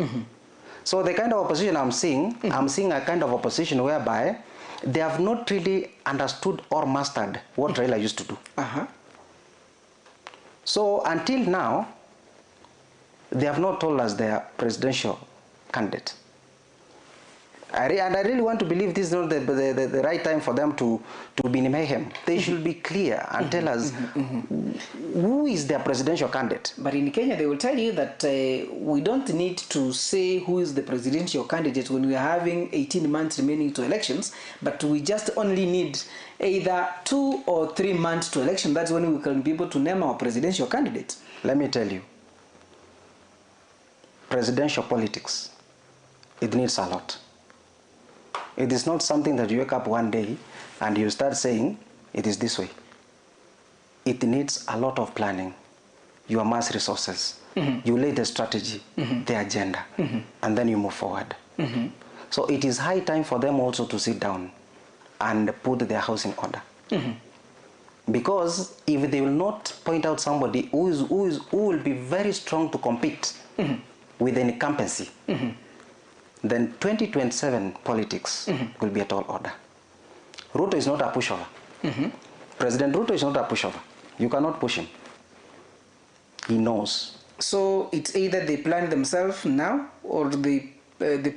Speaker 14: So the kind of opposition I'm seeing, I'm seeing a kind of opposition whereby they have not really understood or mastered what Raila used to do. So until now, they have not told us their presidential candidate. And I really want to believe this is not the right time for them to be in mayhem. They should be clear and tell us who is their presidential candidate.
Speaker 1: But in Kenya, they will tell you that we don't need to say who is the presidential candidate when we are having 18 months remaining to elections, but we just only need either 2 or 3 months to election. That's when we can be able to name our presidential candidate.
Speaker 14: Let me tell you, presidential politics, it needs a lot. It is not something that you wake up one day and you start saying, it is this way. It needs a lot of planning. You amass resources. You lay the strategy, the agenda, and then you move forward. So it is high time for them also to sit down and put their house in order. Because if they will not point out somebody who will be very strong to compete with the incumbency, then 2027 politics will be a tall order. Ruto is not a pushover. President Ruto is not a pushover. You cannot push him. He knows.
Speaker 1: So it's either they plan themselves now, or they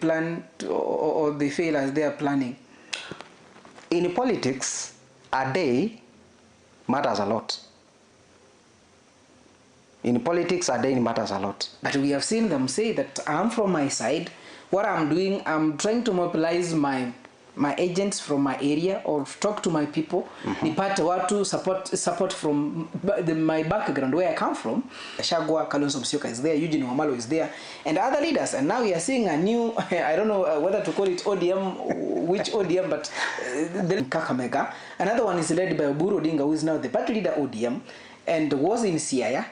Speaker 1: plan or they fail as they are planning.
Speaker 14: In politics, a day matters a lot. In politics, a day matters a lot.
Speaker 1: But we have seen them say that I'm from my side. What I'm doing, I'm trying to mobilize my agents from my area or talk to my people. Nipate watu support from my background, where I come from. Gachagua, Kalonzo Musyoka is there, Eugene Wamalwa is there, and other leaders. And now we are seeing a new, I don't know whether to call it ODM, which ODM, but the Kakamega. Another one is led by Oburu Odinga, who is now the party leader ODM, and was in Siaya.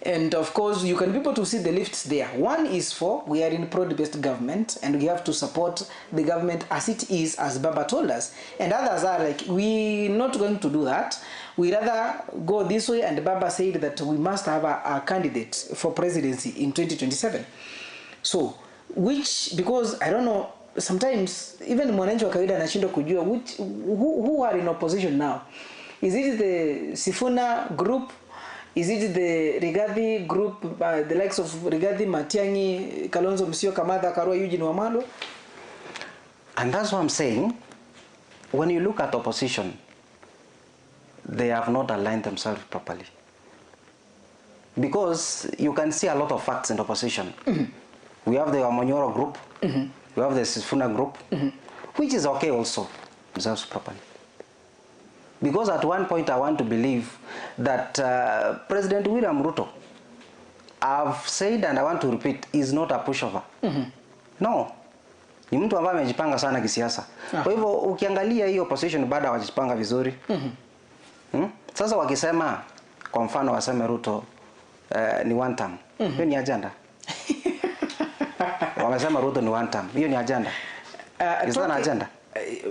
Speaker 1: And of course, you can be able to see the lifts there. One is for, we are in broad-based government and we have to support the government as it is, as Baba told us. And others are like, we're not going to do that. We rather go this way, and Baba said that we must have a candidate for presidency in 2027. So, which, because I don't know, sometimes even mwananchi wa kawaida anashindwa kujua which, who are in opposition now. Is it the Sifuna group? Is it the Rigathi group, the likes of Rigathi, Matiang'i, Kalonzo Musyoka, Martha Karua, Eugene Wamalwa?
Speaker 14: And that's what I'm saying. When you look at opposition, they have not aligned themselves properly. Because you can see a lot of facts in opposition. We have the Amonyoro group, we have the Sifuna group, which is okay also, themselves properly. Because at one point I want to believe that President William Ruto, I've said and I want to repeat, is not a pushover. No. Ni mtu ambaye amejipanga sana kisiasa. Kwa hivyo ukiangalia hiyo opposition bado hawajipanga vizuri. Sasa wakisema kwa mfano waseme Ruto ni one term. Hiyo ni agenda. Wamesema Ruto ni one term. Hiyo ni agenda. Is that an agenda?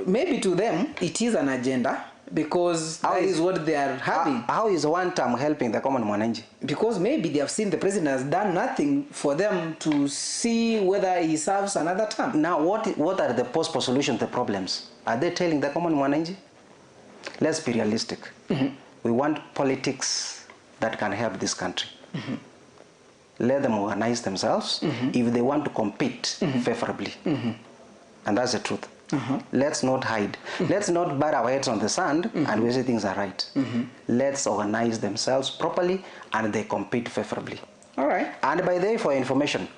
Speaker 1: Maybe to them it is an agenda. Because that is what they are having.
Speaker 14: How is one term helping the common mwananchi?
Speaker 1: Because maybe they have seen the president has done nothing for them to see whether he serves another term.
Speaker 14: Now, what are the possible solutions to the problems? Are they telling the common mwananchi? Let's be realistic. We want politics that can help this country. Let them organize themselves if they want to compete favorably. And that's the truth. Let's not hide. Let's not bury our heads on the sand and we say things are right. Let's organize themselves properly and they compete favorably.
Speaker 1: All right.
Speaker 14: And by the way, for information,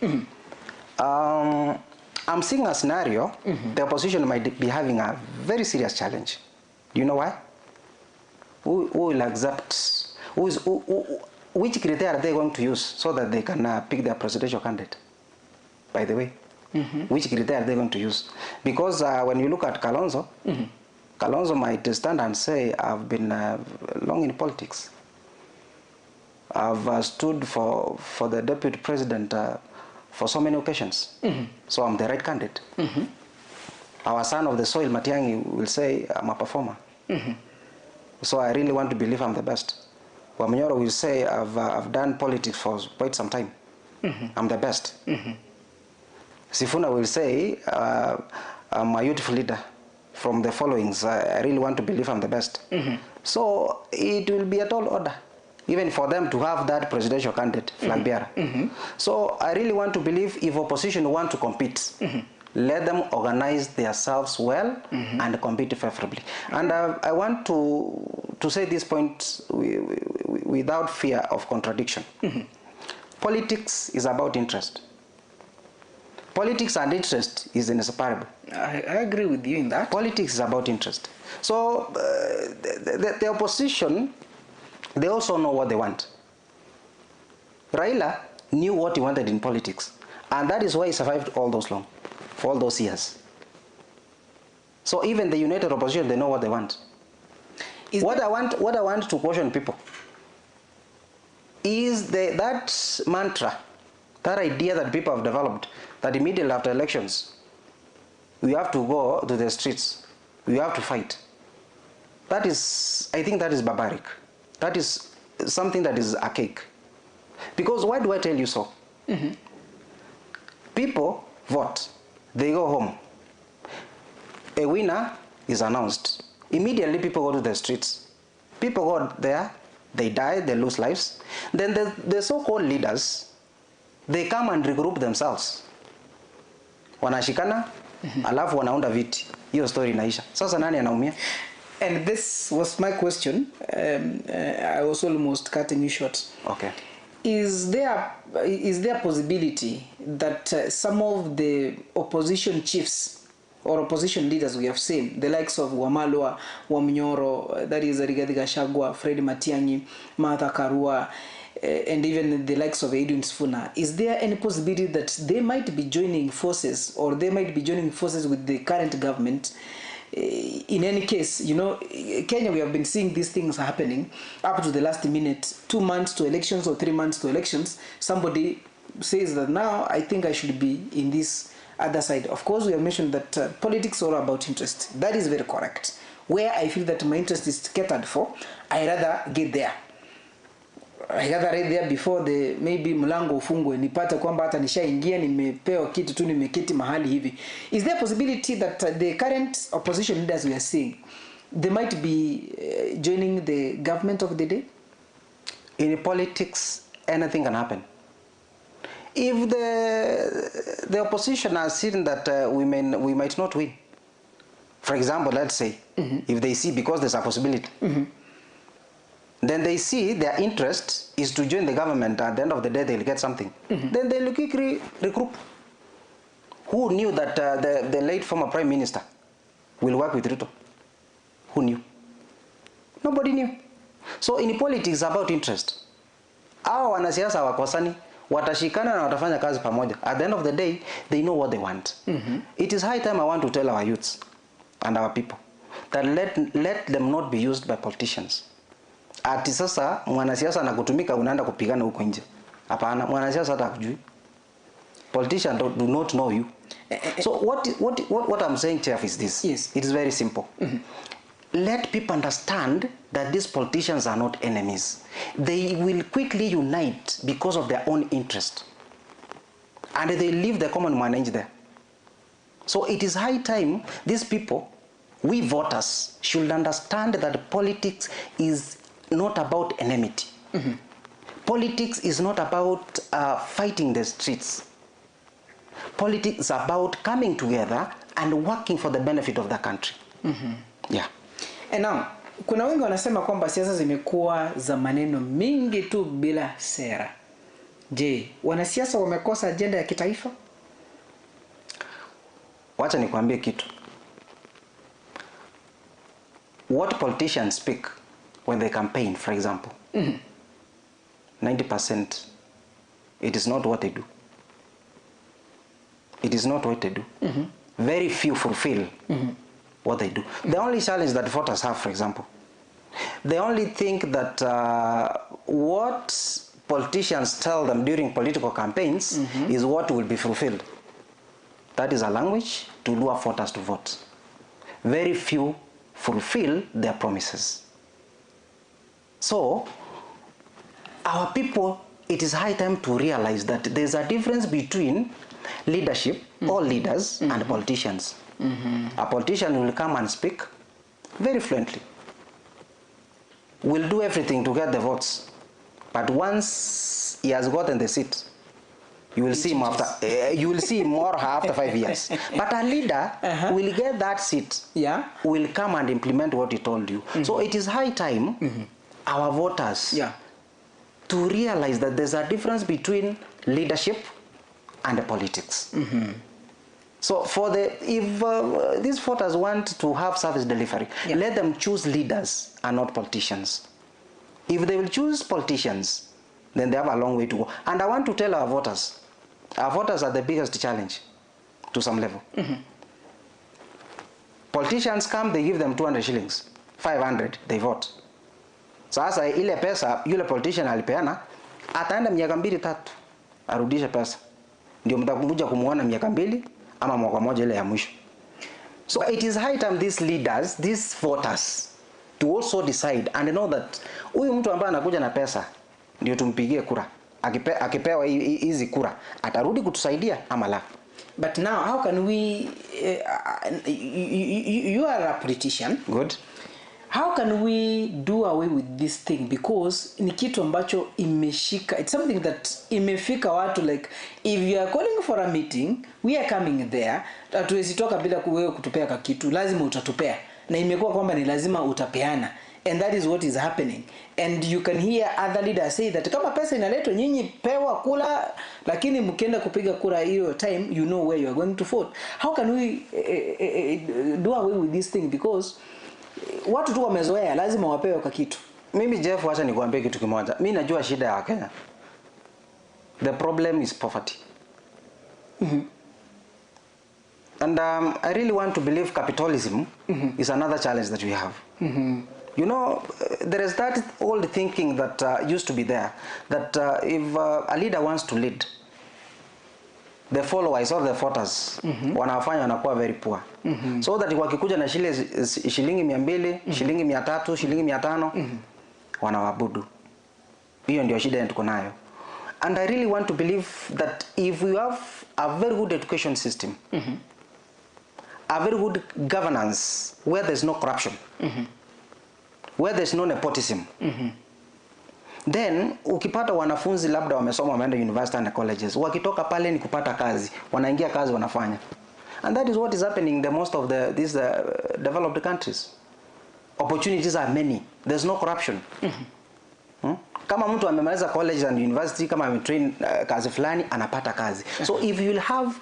Speaker 14: I'm seeing a scenario, the opposition might be having a very serious challenge. Do you know why? Who will accept, which criteria are they going to use so that they can pick their presidential candidate? By the way. Which criteria are they going to use? Because when you look at Kalonzo, Kalonzo might stand and say, I've been long in politics. I've stood for the deputy president for so many occasions. So I'm the right candidate. Our son of the soil, Matiang'i, will say, I'm a performer. So I really want to believe I'm the best. Wamunyoro will say, I've done politics for quite some time. I'm the best. Sifuna will say, I'm a youthful leader from the followings. I really want to believe I'm the best. So it will be a tall order, even for them to have that presidential candidate, flag bearer. So I really want to believe if opposition want to compete, let them organize themselves well and compete favorably. And I want to say this point without fear of contradiction. Politics is about interest. Politics and interest is inseparable.
Speaker 1: I agree with you in that.
Speaker 14: Politics is about interest. So the opposition, they also know what they want. Raila knew what he wanted in politics. And that is why he survived all those long, for all those years. So even the united opposition, they know what they want. What I want to caution people is that mantra, that idea that people have developed, that immediately after elections, we have to go to the streets, we have to fight. That is, I think that is barbaric. That is something that is archaic. Because why do I tell you so? People vote, they go home. A winner is announced. Immediately people go to the streets. People go there, they die, they lose lives. Then the so-called leaders, they come and regroup themselves. Wanashikana, alafu wanaunda viti. Hiyo story inaisha. Sasa nani anaumia?
Speaker 1: And this was my question. I was almost cutting you short.
Speaker 14: Okay.
Speaker 1: Is there possibility that some of the opposition chiefs or opposition leaders we have seen, the likes of Wamalwa, Wamunyoro, that is Rigathi Gachagua, Fred Matiang'i, Martha Karua, and even the likes of Edwin Sifuna, is there any possibility that they might be joining forces, or they might be joining forces with the current government? In any case, you know, Kenya, we have been seeing these things happening up to the last minute, 2 months to elections or 3 months to elections. Somebody says that now I think I should be in this other side. Of course, we have mentioned that politics are all about interest. That is very correct. Where I feel that my interest is catered for, I rather get there. I rather get there before the maybe mlango ufungwe, nipate kwamba hata nishaingia, nimepewa kitu tu, nimeketi mahali hivi. Is there a possibility that the current opposition leaders we are seeing, they might be joining the government of the day?
Speaker 14: In politics, anything can happen. If the opposition has seen that we might not win, for example, let's say, if they see, because there's a possibility, then they see their interest is to join the government. At the end of the day, they'll get something. Then they'll quickly regroup. Who knew that the late former prime minister will work with Ruto? Who knew? Nobody knew. So in politics, about interest. Hawa wanasiasa hawakosani, watashikana na watafanya kazi pamoja. At the end of the day, they know what they want. It is high time I want to tell our youths and our people that let them not be used by politicians. Ati sasa mwanasiasa anakutumika, unaenda kupigana huko nje. Hapana, mwanasiasa hata hakujui. Politicians do not know you. So what I'm saying, Chef, is this.
Speaker 1: Yes.
Speaker 14: It is very simple. Let people understand that these politicians are not enemies. They will quickly unite because of their own interest. And they leave the common mwananchi there. So it is high time these people, we voters, should understand that politics is not about enmity. Politics is not about fighting the streets. Politics is about coming together and working for the benefit of the country. Yeah.
Speaker 1: And now, kuna wengi wanasema kwamba siasa zimekuwa za maneno mingi tu bila sera. Je, wanasiasa wamekosa agenda ya kitaifa?
Speaker 14: Wacha nikwambie kitu. What politicians speak when they campaign, for example, 90%, it is not what they do. It is not what they do. Very few fulfill what they do. The only challenge that voters have, for example, they only think that what politicians tell them during political campaigns is what will be fulfilled. That is a language to to lure voters to vote. Very few fulfill their promises. So, our people, it is high time to realize that there's a difference between leadership, all leaders, and politicians. A politician will come and speak very fluently, will do everything to get the votes, but once he has gotten the seat, you will see him after. You will see him or her after 5 years. But a leader will get that seat.
Speaker 1: Yeah,
Speaker 14: will come and implement what he told you. So it is high time our voters to realize that there's a difference between leadership and politics. So for the if these voters want to have service delivery, let them choose leaders and not politicians. If they will choose politicians, then they have a long way to go. And I want to tell our voters are the biggest challenge to some level. Politicians come, they give them 200 shillings, 500, they vote. Sasa ile pesa yule politician alipeana, ataenda miaka mbili tatu arudishe pesa. Ndio mtakuja kumuona miaka mbili ama mwaka moja ile ya mwisho. So it is high time these leaders, these voters to also decide and know that huyu mtu ambaye anakuja na pesa ndio tumpigie kura. Akipewa hizi kura atarudi kutusaidia ama la.
Speaker 1: But now how can we you are a politician.
Speaker 14: Good.
Speaker 1: How can we do away with this thing? Because ni kitu ambacho imeshika. It's something that imefika watu, like if you are calling for a meeting, we are coming there. Hatuwezi toka bila wewe kutupea kitu. Lazima utatupea. Na imekuwa kwamba ni lazima utapeana. And that is what is happening. And you can hear other leaders say that kama pesa inaletwa nyinyi pewa kula, lakini mkienda kupiga kura hiyo time, you know where you are going to vote. How can we do away with this thing? Because watu tu wamezoea lazima wapewe kwa kitu.
Speaker 14: Mimi Jeff, wacha nikuambie kitu kimoja. Mimi najua shida ya Kenya. The problem is poverty. And I really want to believe capitalism is another challenge that we have. You know, there is that old thinking that used to be there, that if a leader wants to lead, the followers or the voters wanafanya wanakuwa very poor. So that wakikuja na shilingi 200, shilingi 300, shilingi 500, wanawaabudu. Hiyo ndio shida tuko nayo. And I really want to believe that if we have a very good education system, a very good governance where there's no corruption, where there's no nepotism, then ukipata wanafunzi labda wamesoma wameenda university and colleges, wakitoka pale ni kupata kazi, wanaingia kazi wanafanya. And that is what is happening in the most of these developed countries. Opportunities are many. There's no corruption. Kama mtu amemaliza college and university, kama ametrain kazi fulani, anapata kazi. So if you will have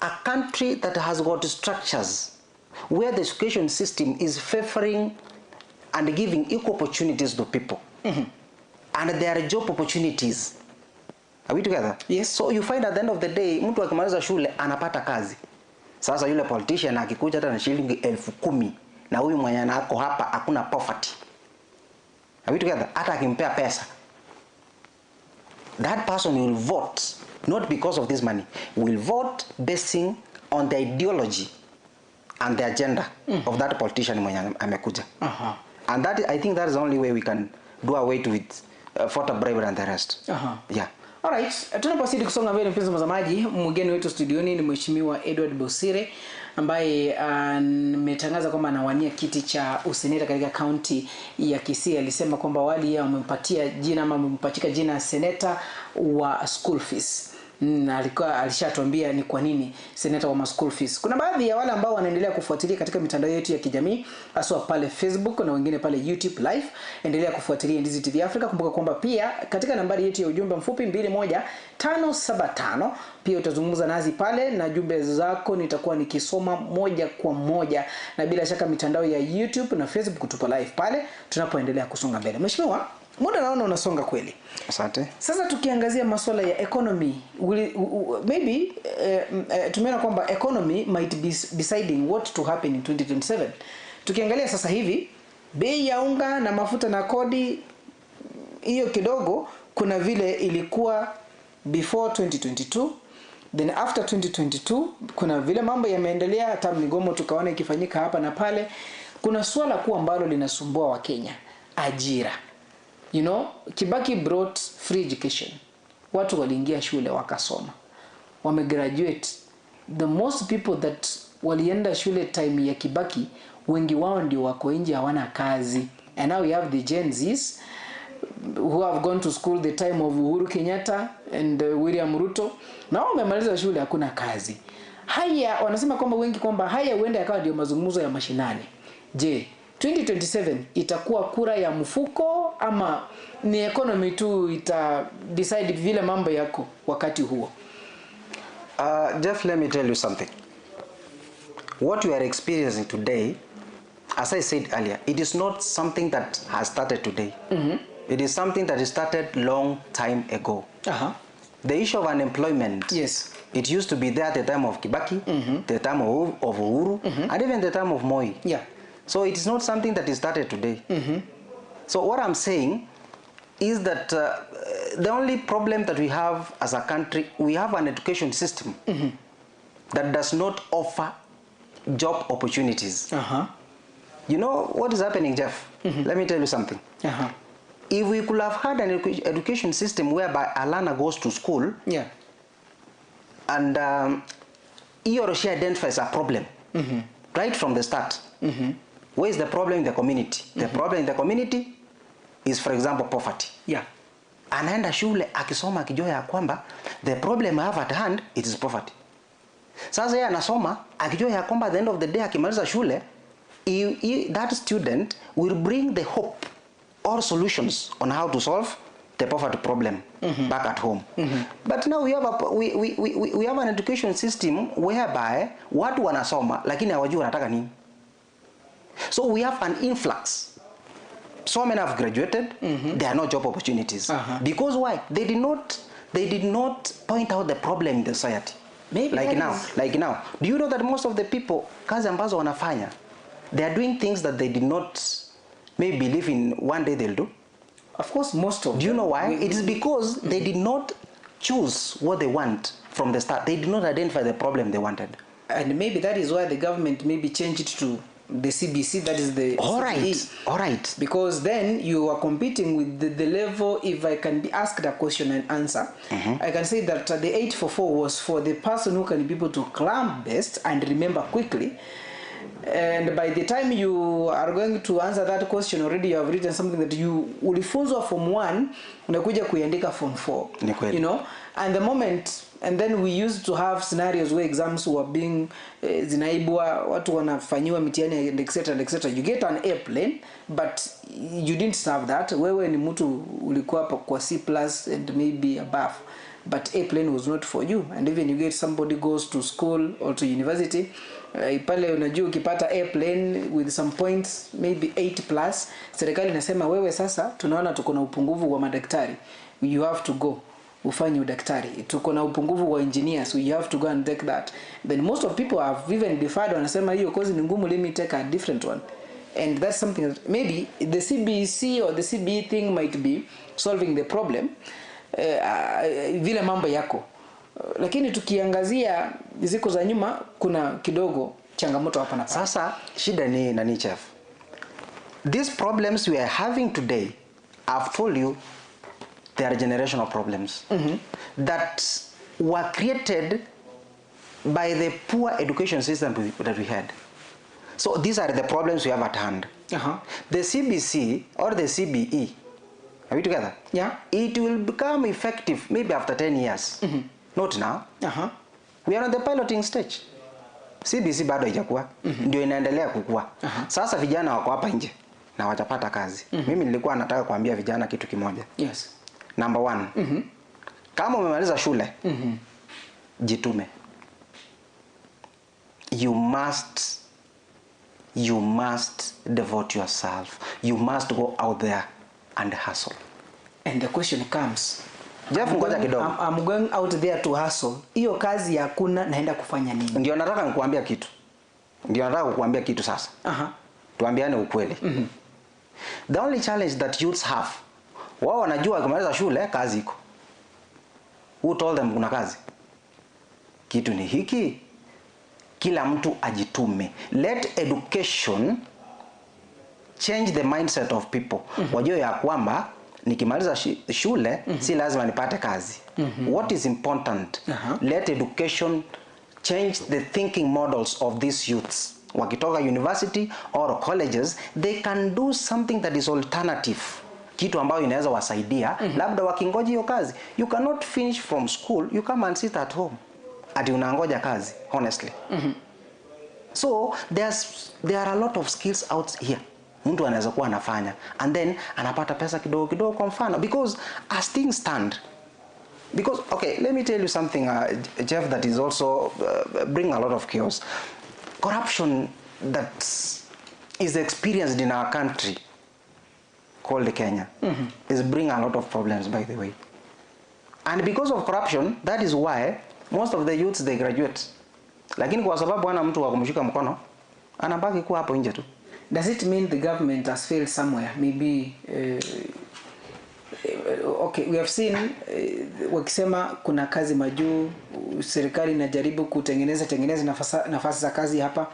Speaker 14: a country that has got structures where the education system is favoring and giving equal opportunities to people, and there are job opportunities. Are we together?
Speaker 1: Yes.
Speaker 14: So you find at the end of the day, mtu akimaliza shule anapata kazi. Sasa yule politician akikuja hata na shilingi 10,000 na huyu mwenye anako hapa hakuna poverty. Are we together? Hata akimpea pesa, that person will vote not because of this money, will vote basing on the ideology and the agenda of that politician mwenye amekuja. And that, I think that is the only way we can do away with voter bribery and the rest. Yeah.
Speaker 1: Alright, tunapozidi kusonga mbele mpenzi mtazamaji, mgeni wetu studioni ni Mheshimiwa Edward Bosire ambaye ametangaza kwamba anawania kiti cha useneta katika kaunti ya Kisii. Alisema kwamba wali wamempatia jina ama wamempachika jina seneta wa school fees. Na alikuwa alishatuambia ni kwa nini seneta wa school fees. Kuna baadhi ya wale ambao wanaendelea kufuatilia katika mitandao yetu ya kijamii, haswa pale Facebook na wengine pale YouTube live. Endelea kufuatilia Ndizi TV Africa. Kumbuka kwamba pia katika nambari yetu ya ujumbe mfupi 21575 pia utazungumza nasi pale na jumbe zako nitakuwa nikisoma moja kwa moja, na bila shaka mitandao ya YouTube na Facebook tupo live pale tunapoendelea kusonga mbele. Mheshimiwa, muda naona unasonga kweli.
Speaker 14: Asante.
Speaker 1: Sasa tukiangazia masuala ya economy, maybe tumeona kwamba economy might be deciding what to happen in 2027. Tukiangalia sasa hivi bei ya unga na mafuta na kodi hiyo kidogo kuna vile ilikuwa before 2022, Then after 2022 kuna vile mambo yameendelea, hata migomo tukaona ikifanyika hapa na pale. Kuna swala kuu ambalo linasumbua wa Kenya, ajira. You know, Kibaki brought free education. Watu waliingia shule wakasoma, wamegraduate. The most people that walienda shule time ya Kibaki, wengi wao ndio wako nje hawana kazi. And now we have the Gen Zs who have gone to school the time of Uhuru Kenyatta and William Ruto. Na wamemaliza shule hakuna kazi. Haya wanasema kwamba wengi kwamba haya huenda yakawa ndio mazungumzo ya mashinani. Je, 2027 itakuwa kura ya mfuko ama ni economy tu ita decide vile mambo yako wakati huo?
Speaker 14: Jeff, let me tell you something. What we are experiencing today, as I said earlier, it is not something that has started today. It is something that started long time ago. The issue of unemployment,
Speaker 1: yes,
Speaker 14: it used to be there at the time of Kibaki, the time of Uhuru, and even the time of Moi.
Speaker 1: Yeah.
Speaker 14: So it is not something that is started today. So what I'm saying is that the only problem that we have as a country, we have an education system that does not offer job opportunities. You know what is happening, Jeff? Let me tell you something. If we could have had an education system whereby a learner goes to school,
Speaker 1: yeah,
Speaker 14: and he or she identifies a problem right from the start. Where is the problem in the community? The problem in the community is, for example, poverty.
Speaker 1: Yeah.
Speaker 14: Anaenda shule akisoma akijua ya kwamba the problem I have at hand, it is poverty. Sasa yeye anasoma akijua ya kwamba at the end of the day akimaliza shule, that student will bring the hope or solutions on how to solve the poverty problem back at home. But now we have a, we have an education system whereby watu wanasoma lakini hawajui wanataka nini. So we have an influx. So many have graduated, there are no job opportunities. Because why? They did not point out the problem in the society.
Speaker 1: Maybe
Speaker 14: like now. Do you know that most of the people, kazi ambazo wanafanya, they are doing things that they did not maybe believe in one day they'll do?
Speaker 1: Of course, most of them.
Speaker 14: Do you know why? It is because they did not choose what they want from the start. They did not identify the problem they wanted.
Speaker 1: And maybe that is why the government maybe changed it to the CBC, that is the
Speaker 14: all
Speaker 1: CBE.
Speaker 14: Right, all right.
Speaker 1: Because then you are competing with the level. If I can be asked a question and answer, I can say that the 844 was for the person who can be able to climb best and remember quickly. And by the time you are going to answer that question, already you have written something that you ulifunzwa form 1, unakuja kuiandika form 4. You know, and the moment, and then we used to have scenarios where exams were being zinaibwa, watu wanafanyiwa mitihani and etc and etc. You get an airplane, but you didn't serve that. Wewe ni mtu ulikuwa kwa C plus and maybe above, but airplane was not for you. And even you get somebody goes to school or to university, pale unajua ukipata airplane with some points maybe 8 plus, serikali inasema wewe sasa tunaona tuko na upungufu wa madaktari, you have to go ufanye udaktari. Tuko na upungufu wa engineers, so you have to go and take that. Then most of people have even deferred, wanasema hiyo course ni ngumu, let me take a different one. And that's something that maybe the CBC or the CBE thing might be solving the problem, vile mambo yako. Lakini tukiangazia ziko za nyuma kuna kidogo changamoto hapa na pale.
Speaker 14: Sasa shida ni nani, chef? These problems we are having today, I've told you, they are generational problems that were created by the poor education system that we had. So these are the problems we have at hand. The CBC or the CBE, are we together?
Speaker 1: Yeah.
Speaker 14: It will become effective maybe after 10 years. Not now. We are on the piloting stage. CBC bado haijakuwa, ndio inaendelea kukua. Sasa vijana wako hapa nje na watapata kazi. Mimi nilikuwa nataka kuambia vijana kitu kimoja.
Speaker 1: Yes.
Speaker 14: Number one, kama umemaliza shule, jitume. You must devote yourself. You must go out there and hustle.
Speaker 1: And the question comes,
Speaker 14: Jeff, ngoja kidogo.
Speaker 1: I'm going out there to hustle. Hiyo kazi hakuna, naenda kufanya nini?
Speaker 14: Ndio nataka nikuambia kitu. Ndio nataka kukuambia kitu sasa. Tuambiane ukweli. The only challenge that youths have, wao wanajua wakimaliza shule kazi iko. Who told them kuna kazi? Kitu ni hiki, kila mtu ajitume. Let education change the mindset of people. Wajue ya kwamba nikimaliza shule si lazima nipate kazi. What is important? Let education change the thinking models of these youths. Wakitoka university or colleges, they can do something that is alternative. Kitu ambayo inaweza wasaidia, labda wakingoja hiyo kazi. You cannot finish from school, you come and sit at home. Ati unangoja kazi, honestly. So there are a lot of skills out here. Mtu anaweza kuwa anafanya and then anapata pesa kidogo kidogo, kwa mfano, because as things stand, because okay, let me tell you something, Jeff, that is also bring a lot of chaos. Corruption that is experienced in our country called Kenya is bring a lot of problems, by the way. And because of corruption, that is why most of the youths, they graduate, lakini kwa sababu ana mtu wa kumshika mkono, anabaki kuwa hapo nje tu.
Speaker 1: Does it mean the government has failed somewhere? Maybe, okay, we have seen wakisema kuna kazi majuu, serikali inajaribu kutengeneza nafasi za kazi hapa,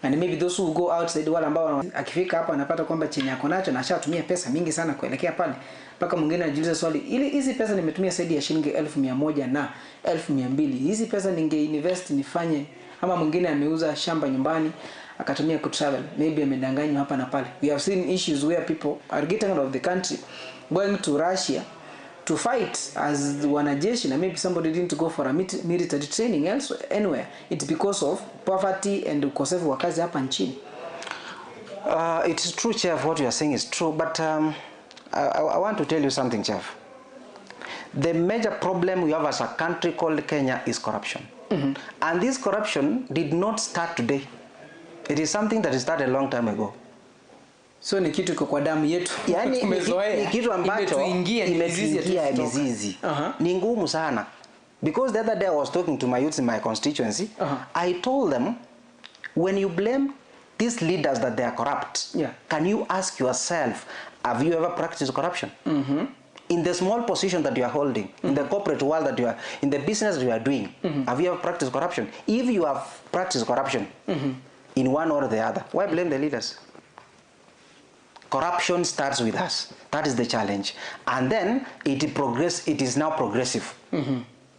Speaker 1: and maybe those who go outside, wale ambao akifika hapa anapata kwamba chenye ako nacho na ashatumia pesa mingi sana kuelekea pale, mpaka mwingine anajiuliza swali, ili hizi pesa nimetumia zaidi ya shilingi 100,000 na 200,000, hizi pesa ninge invest nifanye, ama mwingine ameuza shamba nyumbani akatumia ku travel, maybe amedanganywa hapa na pale. We have seen issues where people are getting out of the country, going to Russia to fight as wanajeshi, na maybe somebody didn't go for a military training elsewhere, anywhere. It's because of poverty and ukosefu wa kazi hapa nchini.
Speaker 14: It is true, Chef, what you are saying is true, but I want to tell you something, Chef. The major problem we have as a country called Kenya is corruption. And this corruption did not start today. It is something that started a long time ago.
Speaker 1: So ni kitu kwa damu yetu.
Speaker 14: Yani, ni kitu ambacho imeingia mizizi. Ni ngumu sana. Because the other day I was talking to my youths in my constituency. I told them, when you blame these leaders that they are corrupt, can you ask yourself, have you ever practiced corruption? In the small position that you are holding, in the corporate world that you are, in the business that you are doing, have you ever practiced corruption? If you have practiced corruption, in one or the other, why blame the leaders? Corruption starts with us. That is the challenge. And then it is now progressive.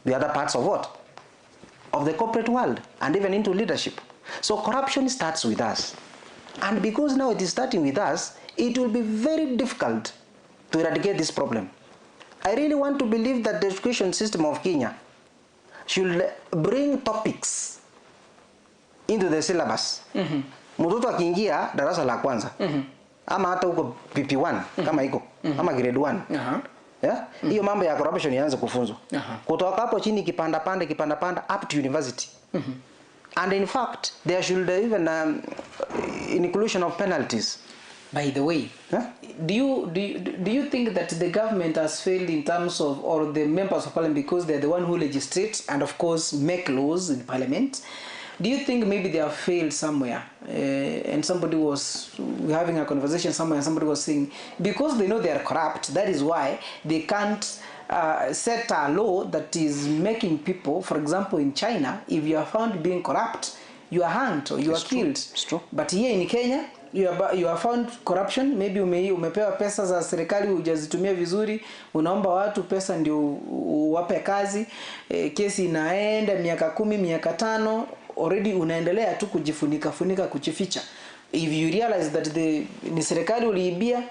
Speaker 14: The other parts of what? Of the corporate world and even into leadership. So corruption starts with us. And because now it is starting with us, it will be very difficult to eradicate this problem. I really want to believe that the education system of Kenya should bring topics into the syllabus. Mtoto akiingia darasa la kwanza, ama hata huko PP1 kama iko, ama grade 1. Yeah? Hiyo mambo ya corruption ianze kufunzwa. Kutoka hapo chini kipanda panda up to university. And in fact, there should even inclusion of penalties.
Speaker 1: By the way, do you think that the government has failed in terms of, or the members of parliament, because they're the one who legislate and of course make laws in parliament? Do you think maybe they have failed somewhere? And somebody was having a conversation somewhere and somebody was saying, because they know they are corrupt, that is why they can't set a law that is making people, for example, in China, if you are found being corrupt, you are hanged or you are killed.
Speaker 14: It's true.
Speaker 1: But here in Kenya, you are found corruption, maybe umepewa pesa za serikali hujazitumia vizuri, unaomba watu pesa ndio uwape kazi, kesi inaenda miaka 10, miaka 5, already unaendelea tu kujifunika funika kujificha. If you realize that ni serikali uliibia,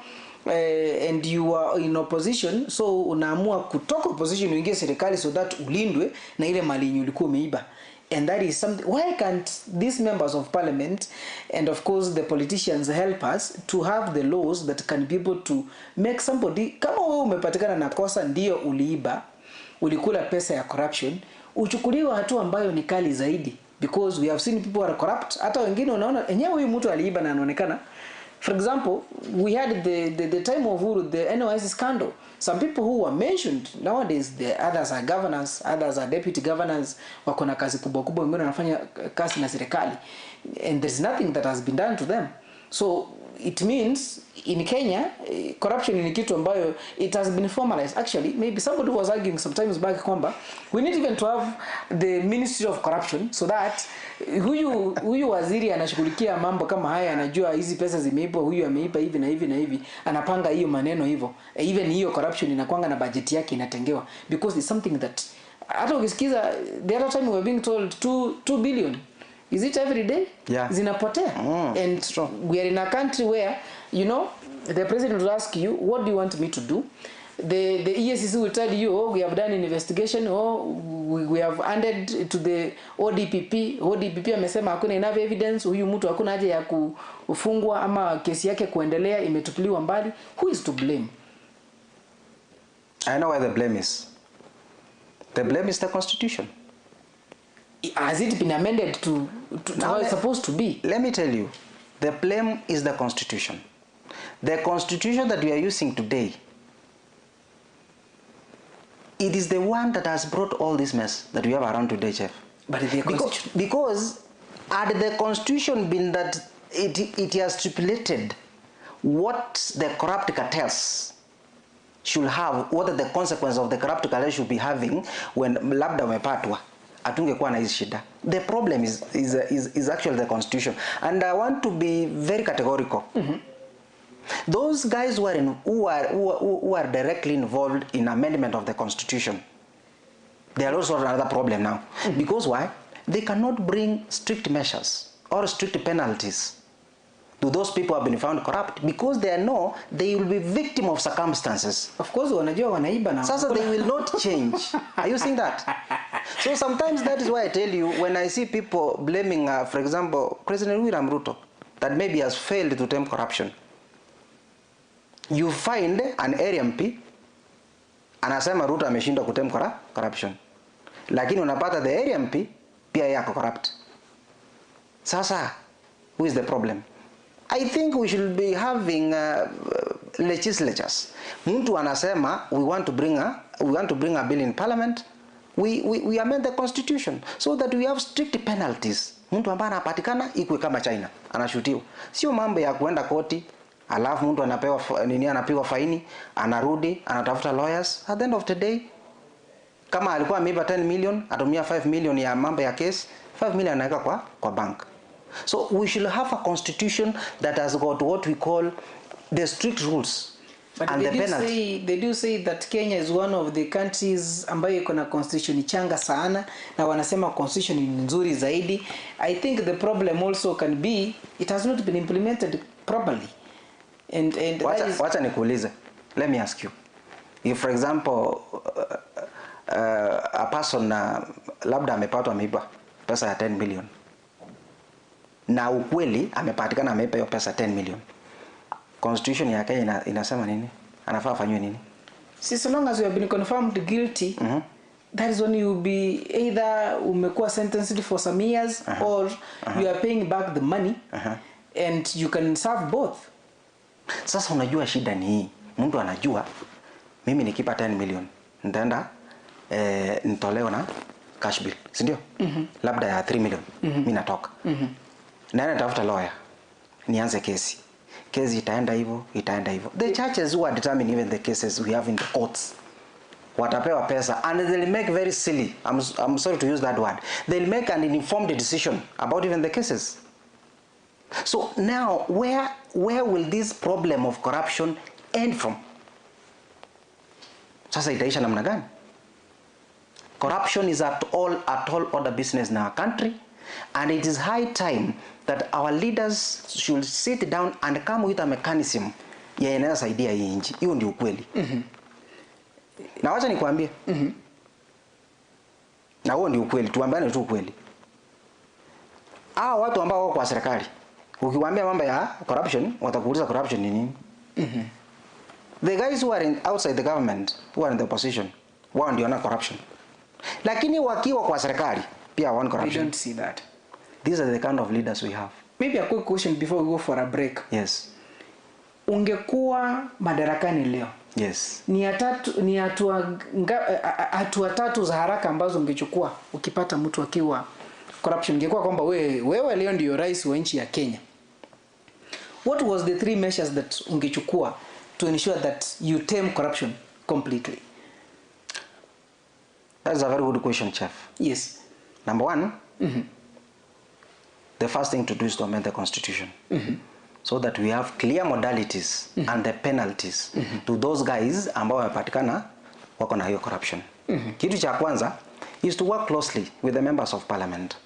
Speaker 1: and you are in opposition, so unaamua kutoka opposition uingie serikali so that ulindwe na ile mali yenye ulikuwa umeiba. And that is something, why can't these members of parliament and of course the politicians help us to have the laws that can be able to make somebody, kama wewe umepatikana na kosa ndio uliiba, ulikula pesa ya corruption, uchukuliwe hatua ambayo ni kali zaidi. Because we have seen people are corrupt, hata wengine unaona enyewe huyu mtu aliiba na anaonekana. For example, we had the time of Uhuru, the NYS scandal. Some people who were mentioned, nowadays the others are governors, others are deputy governors, wako na kazi kubwa kubwa, wengine wanafanya kazi na serikali. And there's nothing that has been done to them. So It means in Kenya corruption ni kitu ambayo it has been formalized. Actually, maybe somebody was arguing sometimes back kwamba we need even to have the Ministry of Corruption so that huyu waziri anashughulikia mambo kama haya, anajua hizi pesa zimeibwa, huyu ameiba hivi na hivi na hivi, anapanga hiyo maneno hivyo. Even hiyo corruption inakuanga na budget yake inatengewa, because it's something that hata ukisikiza the other time we were being told 2 billion. Is it every day?
Speaker 14: Yeah.
Speaker 1: Zinapotea. And we are in a country where, you know, the president will ask you, what do you want me to do? The EACC will tell you, oh, we have done investigation, oh, we have handed to the ODPP. ODPP amesema hakuna enough evidence, huyu mtu hakuna haja ya kufungwa ama kesi yake kuendelea, imetupiliwa mbali. Who is to blame?
Speaker 14: I know where the blame is. The blame is the constitution.
Speaker 1: Has it been amended to how it's supposed to be?
Speaker 14: Let me tell you, the blame is the constitution. The constitution that we are using today, it is the one that has brought all this mess that we have around today, Jeff.
Speaker 1: But the constitution...
Speaker 14: Because had the constitution been that it has stipulated what the corrupt cartels should have, what are the consequences of the corrupt cartels should be having when labda wamepatwa, hatungekuwa na hizi shida. The problem is actually the constitution. And I want to be very categorical. Those guys who are directly involved in amendment of the constitution, they are also another problem now. Because why? They cannot bring strict measures or strict penalties to those people who have been found corrupt, because they know they will be victim of circumstances.
Speaker 1: Of course, wanajua wanaiba na
Speaker 14: sasa they will not change. Are you seeing that? So sometimes that is why I tell you, when I see people blaming, for example, President William Ruto, that maybe has failed to tame corruption, you find an area MP anasema Ruto ameshindwa kutame corruption, lakini unapata the area MP pia yeye ako corrupt. Sasa who is the problem? I think we should be having legislatures. Mtu anasema we want to bring a bill in parliament. We amend the constitution so that we have strict penalties. Mtu ambaye anapatikana ikwe kama China, anashutiwa. Sio mambo ya kuenda koti, alafu mtu anapewa nini, anapigwa faini, anarudi, anatafuta lawyers. At the end of the day, kama alikuwa ameiba 10 million, atumia 5 million ya mambo ya case, 5 million anaweka kwa bank. So we should have a constitution that has got what we call the strict rules.
Speaker 1: But
Speaker 14: and the penalty.
Speaker 1: They do say that Kenya is one of the countries ambayo iko na constitution changa sana, na wanasema constitution ni nzuri zaidi. I think the problem also can be it has not been implemented properly. And
Speaker 14: wacha nikuulize. Let me ask you. If, for example, a person labda amepatwa ameiba pesa ya 10 million, na ukweli amepatikana ameiba hiyo pesa 10 million, constitution ya Kenya inasema nini? Anafaa afanywe nini?
Speaker 1: See, so long as you have been confirmed guilty, that is when you will be either umekuwa sentenced for some years or you are paying back the money, and you can serve both.
Speaker 14: Sasa unajua shida ni hii. Mtu anajua mimi nikipa 10 million nitaenda nitolewe na cash bill, si ndio? Labda ya 3 million mimi natoka. Naenda nitafuta lawyer, nianze kesi. Kesi itaenda hivyo, itaenda hivyo. The judges who are determining even the cases we have in the courts watapewa pesa, and they'll make very silly, I'm sorry to use that word, they'll make an informed decision about even the cases. So now, where will this problem of corruption end from? Sasa itaisha namna gani? Corruption is at all order business in our country, and it is high time that our leaders should sit down and come with a mechanism ya inayosaidia hii nchi. Hiyo ndio ukweli. Na wacha nikwambie. Na huo ndio ukweli, tuambiane tu ukweli. Hao watu ambao wako kwa serikali, ukiwaambia mambo ya corruption, watakuuliza corruption ni nini? The guys who are outside the government, who are in the opposition, wao ndio wana corruption. Lakini wakiwa kwa serikali pia wana corruption.
Speaker 1: We don't see that.
Speaker 14: These are the kind of leaders we have.
Speaker 1: Maybe a quick question before we go for a break.
Speaker 14: Yes.
Speaker 1: Ungekuwa madarakani leo.
Speaker 14: Yes.
Speaker 1: Ni hatua tatu za haraka ambazo ungechukua ukipata mtu akiwa corruption. Ingekuwa kwamba wewe leo ndio rais wa nchi ya Kenya. What was the three measures that ungechukua to ensure that you tame corruption completely?
Speaker 14: That's a very good question, Chef.
Speaker 1: Yes.
Speaker 14: Number one, the first thing to do is to amend the constitution so that we have clear modalities and the penalties to those guys ambao wamepatikana wako na hiyo corruption. Kitu cha kwanza is to work closely with the members of parliament.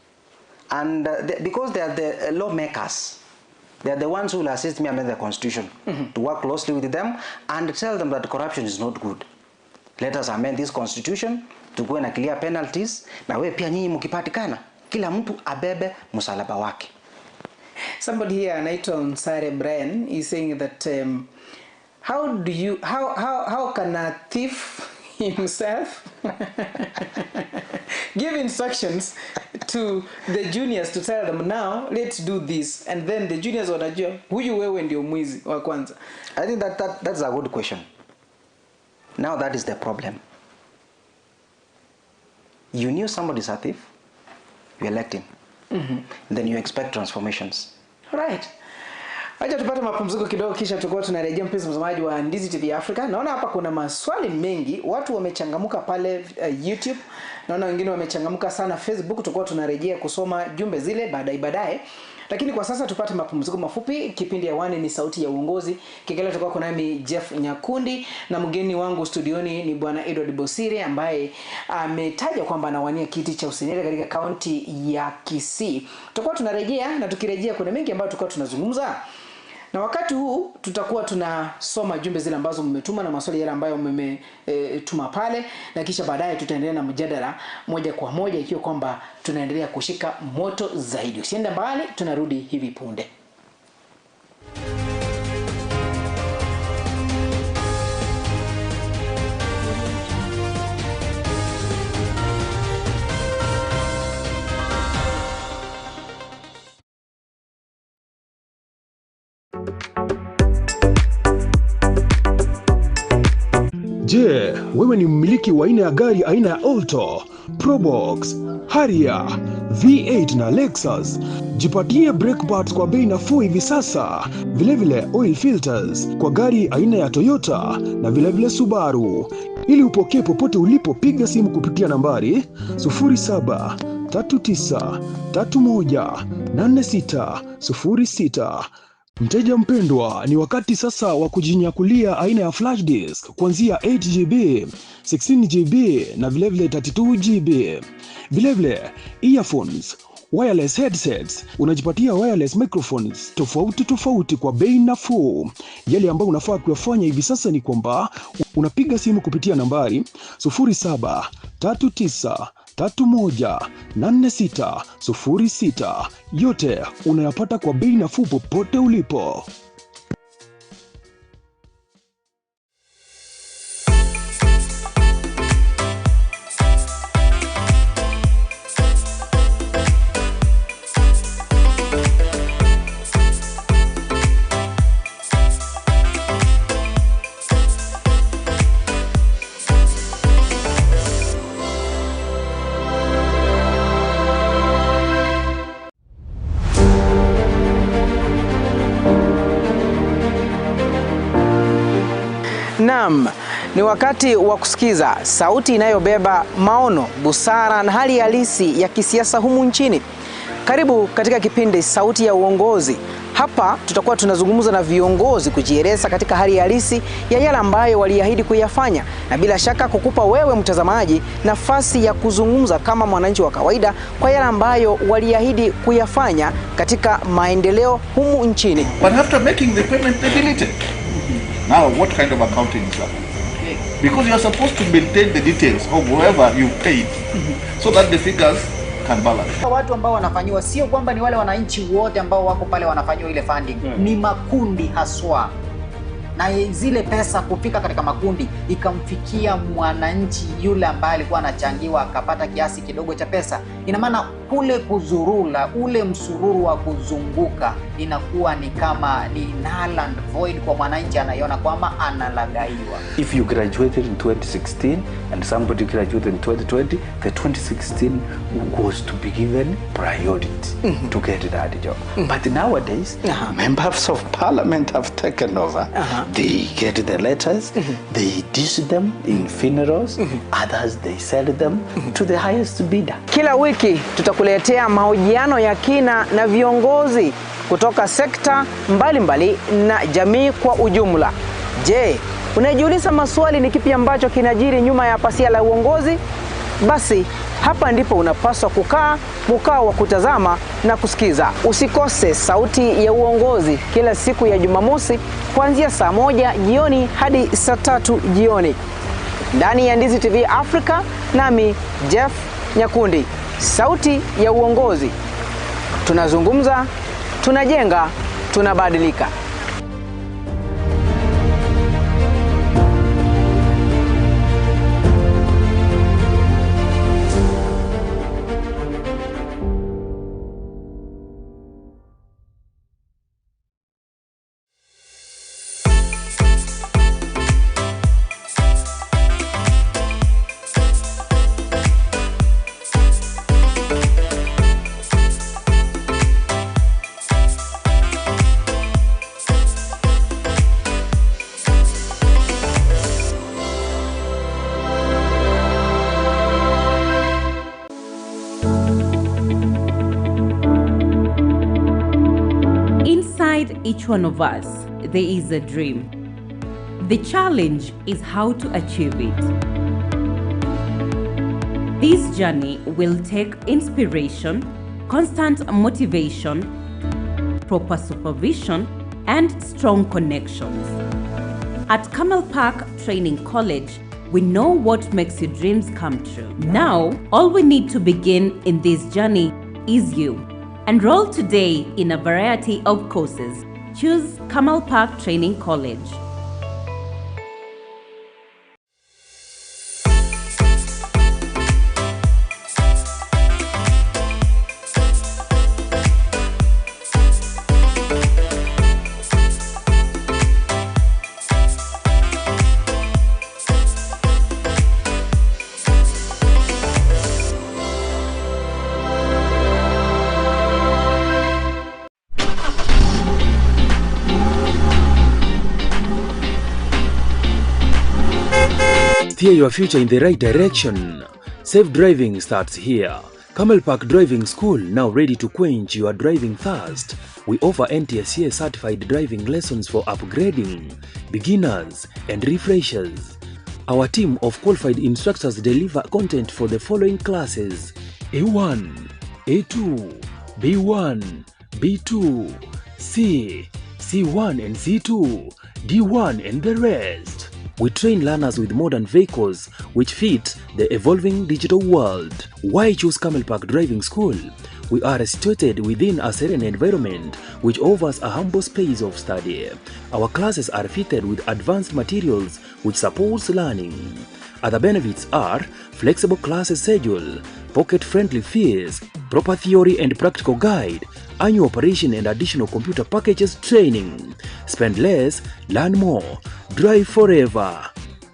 Speaker 14: And because they are the lawmakers, they are the ones who will assist me amend the constitution, to work closely with them and tell them that corruption is not good. Let us amend this constitution tukuwe na clear penalties, na we pia nyinyi mkipatikana, kila mtu abebe msalaba wake.
Speaker 1: Somebody here anaitwa Nsare Brian is saying that how do you how can a thief himself give instructions to the juniors to tell them, now let's do this, and then the juniors wanajua huyu wewe ndio mwizi wa kwanza?
Speaker 14: I think that's a good question. Now that is the problem. You knew somebody is a thief, you elect him. Then you expect transformations.
Speaker 1: Right. Acha tupate mapumziko kidogo kisha tutakuwa tunarejea, mpenzi mtazamaji wa Ndizi TV Africa. Naona hapa kuna maswali mengi, watu wamechangamuka pale YouTube. Naona wengine wamechangamuka sana Facebook. Tutakuwa tunarejea kusoma jumbe zile baadaye. Lakini kwa sasa tupate mapumziko mafupi. Kipindi hewani ni Sauti ya Uongozi. Kikele tutakuwa kuna nami Jeff Nyakundi na mgeni wangu studioni ni Bwana Edward Bosire ambaye ametaja kwamba anawania kiti cha useneta katika kaunti ya Kisii. Tutakuwa tunarejea, na tukirejea kuna mengi ambayo tutakuwa tunazungumza. Na wakati huu tutakuwa tunasoma jumbe zile ambazo mmetuma na maswali yale ambayo mmetuma pale, na kisha baadaye tutaendelea na mjadala moja kwa moja ikiwa kwamba tunaendelea kushika moto zaidi. Usiende mbali, tunarudi hivi punde.
Speaker 15: Je, wewe ni mmiliki wa aina ya gari aina ya Alto, Probox, Harrier, V8 na Lexus? Jipatie brake parts kwa bei nafuu hivi sasa. Vilevile oil filters kwa gari aina ya Toyota na vilevile Subaru. Ili upokee popote ulipo, piga simu kupitia nambari 0739318606. Mteja mpendwa, ni wakati sasa wa kujinyakulia aina ya flash disk kuanzia 8GB, 16GB na vilevile 32GB. Vilevile earphones, wireless headsets, unajipatia wireless microphones tofauti tofauti kwa bei nafuu. Yale ambayo unafaa kuyafanya hivi sasa ni kwamba unapiga simu kupitia nambari 0739318606. Yote unayapata kwa bei nafuu popote ulipo.
Speaker 1: Naam, ni wakati wa kusikiza sauti inayobeba maono, busara na hali halisi ya kisiasa humu nchini. Karibu katika kipindi Sauti ya Uongozi. Hapa tutakuwa tunazungumza na viongozi kujieleza katika hali halisi ya yale ambayo waliahidi kuyafanya, na bila shaka kukupa wewe mtazamaji nafasi ya kuzungumza kama mwananchi wa kawaida kwa yale ambayo waliahidi kuyafanya katika maendeleo humu nchini.
Speaker 2: But after making the payment, they delete it. Now, what kind of accounting is that? Because you are supposed to maintain the details of whoever you paid so that the figures can balance.
Speaker 3: Watu ambao wanafanyiwa sio kwamba ni wale wananchi wote ambao wako pale wanafanyiwa ile funding, ni makundi haswa. Na zile pesa kufika katika makundi ikamfikia mwananchi yule ambaye alikuwa anachangiwa akapata kiasi kidogo cha pesa. Ina maana kule kuzurula, ule msururu wa kuzunguka inakuwa ni kama ni null and void kwa mwananchi, anaiona kwamba analagaiwa.
Speaker 4: If you graduated in 2016 and somebody graduated in 2020, the 2016 was to be given priority to get that job. But nowadays, members of parliament have taken over. They get the letters, they dish them in funerals, others they sell them to the highest bidder.
Speaker 1: Kila wiki tutakuletea mahojiano ya kina na viongozi kutoka sekta mbalimbali na jamii kwa ujumla. Je, unajiuliza maswali ni kipi ambacho kinajiri nyuma ya pasia la uongozi? Basi hapa ndipo unapaswa kukaa mkao wa kutazama na kusikiza. Usikose Sauti ya Uongozi kila siku ya Jumamosi kuanzia saa 1 jioni hadi saa 3 jioni ndani ya Ndizi TV Africa, nami Jeff Nyakundi. Sauti ya Uongozi, tunazungumza, tunajenga, tunabadilika.
Speaker 5: Each one of us, there is a dream. The challenge is how to achieve it. This journey will take inspiration, constant motivation, proper supervision, and strong connections. At Camel Park Training College, we know what makes your dreams come true. Now, all we need to begin in this journey is you. Enroll today in a variety of courses. Choose Camel Park Training College.
Speaker 6: Steer your future in the right direction. Safe driving starts here. Camel Park Driving School, now ready to quench your driving thirst. We offer NTSA certified driving lessons for upgrading, beginners, and refreshers. Our team of qualified instructors deliver content for the following classes: A1, A2, B1, B2, C, C1 and C2, D1 and the rest. We train learners with modern vehicles which fit the evolving digital world. Why choose Camel Park Driving School? We are situated within a serene environment which offers a humble space of study. Our classes are fitted with advanced materials which supports learning. Other benefits are flexible class schedule, pocket-friendly fees, proper theory and practical guide, annual operation and additional computer packages training. Spend less, learn more, drive forever.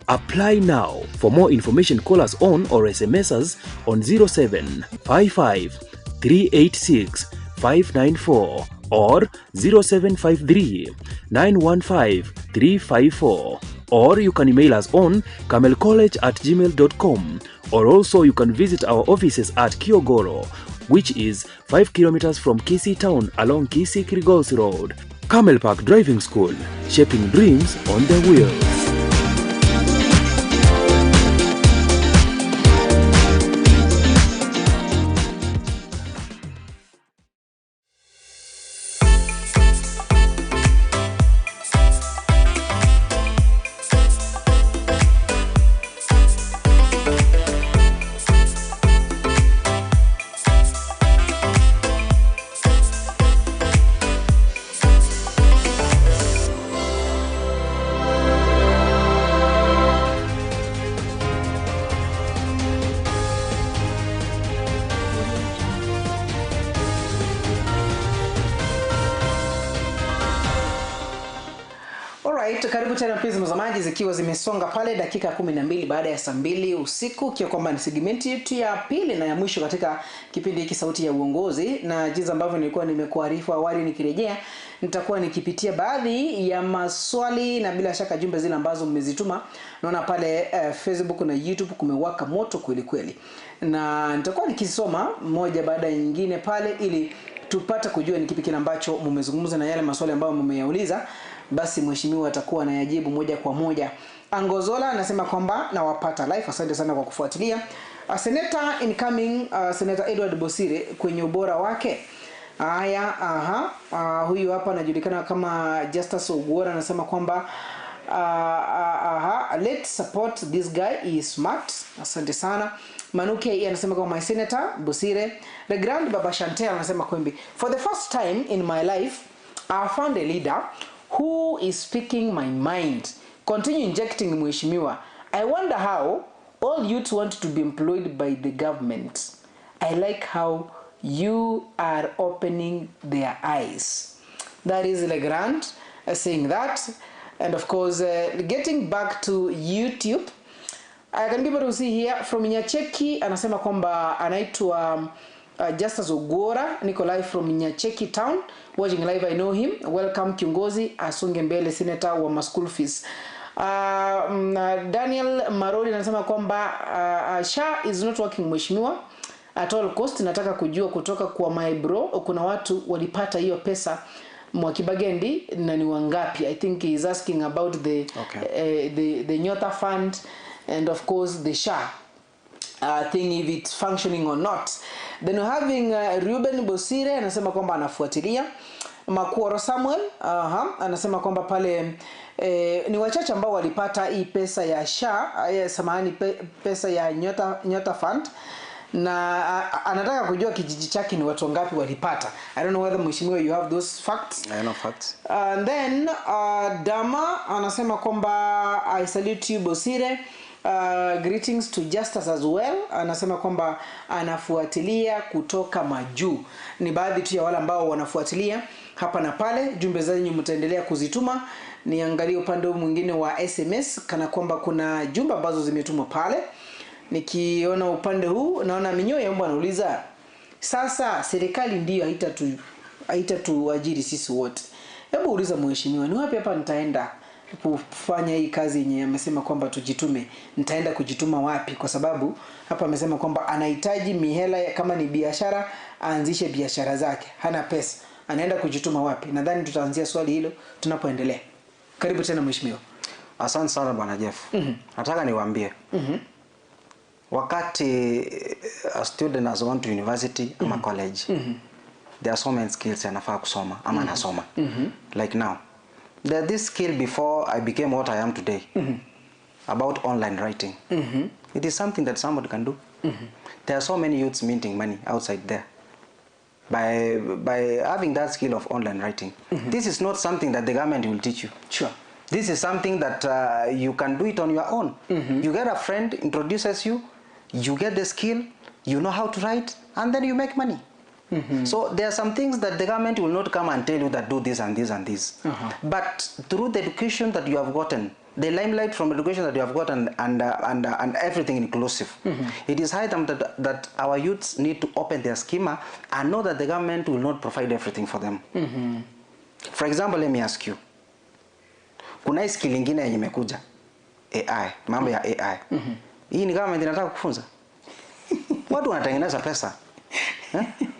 Speaker 6: Apply now. For more information, call us on or SMS us on 0755 386 594 or 0753 915 354. Or you can email us on camelcollege@gmail.com, or also you can visit our offices at Kiogoro, which is 5 kilometers from Kisii town along Kisii Kirigos Road. Camel Park Driving School, shaping dreams on the wheels.
Speaker 1: Alright, karibu tena mpenzi mtazamaji, zikiwa zimesonga pale dakika 12 baada ya saa 2 usiku, ikiwa kwamba ni segmenti yetu ya pili na ya mwisho katika kipindi hiki Sauti ya Uongozi, na jinsi ambavyo nilikuwa nimekuarifu awali, nikirejea nitakuwa nikipitia baadhi ya maswali na bila shaka jumbe zile ambazo mmezituma. Naona pale Facebook na YouTube kumewaka moto kweli kweli, na nitakuwa nikisoma moja baada ya nyingine pale ili tupate kujua ni kipi kile ambacho mmezungumza na yale maswali ambayo mmeyauliza, basi mheshimiwa atakuwa anayajibu moja kwa moja. Angozola anasema kwamba nawapata live, asante sana kwa kufuatilia. Senator incoming, Senator Edward Bosire kwenye ubora wake. Haya, aha, huyu hapa anajulikana kama Justus Ogwora anasema kwamba aha, let's support this guy, he is smart. Asante sana. Manuke anasema kwamba my Senator Bosire. The Grand Baba Chantel anasema kwamba for the first time in my life I found a leader who is speaking my mind. Continue injecting mheshimiwa. I wonder how all youths want to be employed by the government. I like how you are opening their eyes. That is Legrand saying that. And of course, getting back to YouTube, I can be able to see here from Nyacheki anasema kwamba anaitwa Justus Ogwora, niko live from Nyacheki town, watching live, I know him. Welcome kiongozi, asonge mbele senator wa school fees. Daniel Maroli anasema kwamba SHA is not working mheshimiwa at all cost. Nataka kujua kutoka kwa my bro, kuna watu walipata hiyo pesa Mwakibagendi na ni wangapi? I think he is asking about the okay. The Nyota Fund and of course the SHA thing, if it's functioning or not. Then we're having Ruben Bosire anasema kwamba anafuatilia. Makuoro Samuel anasema kwamba pale ni wachache ambao walipata hii pesa ya SHA, samahani, pesa ya Nyota Fund, na anataka kujua kijiji chake ni watu wangapi walipata. I don't know whether mheshimiwa you have those facts.
Speaker 14: I know facts.
Speaker 1: And then Dama anasema kwamba I salute you Bosire. Greetings to Justus as well. Anasema kwamba anafuatilia kutoka majuu. Ni baadhi tu ya wale ambao wanafuatilia hapa na pale. Jumbe zenyu mtaendelea kuzituma. Niangalie upande mwingine wa SMS kana kwamba kuna jumbe ambazo zimetumwa pale. Nikiona upande huu naona Minyoya mbwa anauliza, sasa serikali ndiyo haitatuajiri sisi wote. Hebu uliza mheshimiwa, ni wapi hapa nitaenda kufanya hii kazi yenye amesema kwamba tujitume? Nitaenda kujituma wapi? Kwa sababu hapa amesema kwamba anahitaji mihela, kama ni biashara aanzishe biashara zake, hana pesa, anaenda kujituma wapi? Nadhani tutaanzia swali hilo tunapoendelea. Karibu tena mheshimiwa.
Speaker 14: Asante sana bwana Jeff. Nataka niwaambie, wakati a student has gone to university ama college, there are so many skills anafaa kusoma ama anasoma. Like now, there this skill before I became what I am today, about online writing. It is something that somebody can do. There are so many youths minting money outside there by having that skill of online writing. This is not something that the government will teach you.
Speaker 1: Sure.
Speaker 14: This is something that you can do it on your own. You get a friend, introduces you, you get the skill, you know how to write, and then you make money. So there are some things that the government will not come and tell you that do this and this and this. But through the education that you have gotten, the limelight from education that you have gotten, and everything inclusive, it is high time that our youths need to open their schema and know that the government will not provide everything for them. For example, let me ask you, kuna skill nyingine yenye imekuja, AI, mambo ya AI. Hii ni government inataka kufunza. Watu wanatengeneza pesa.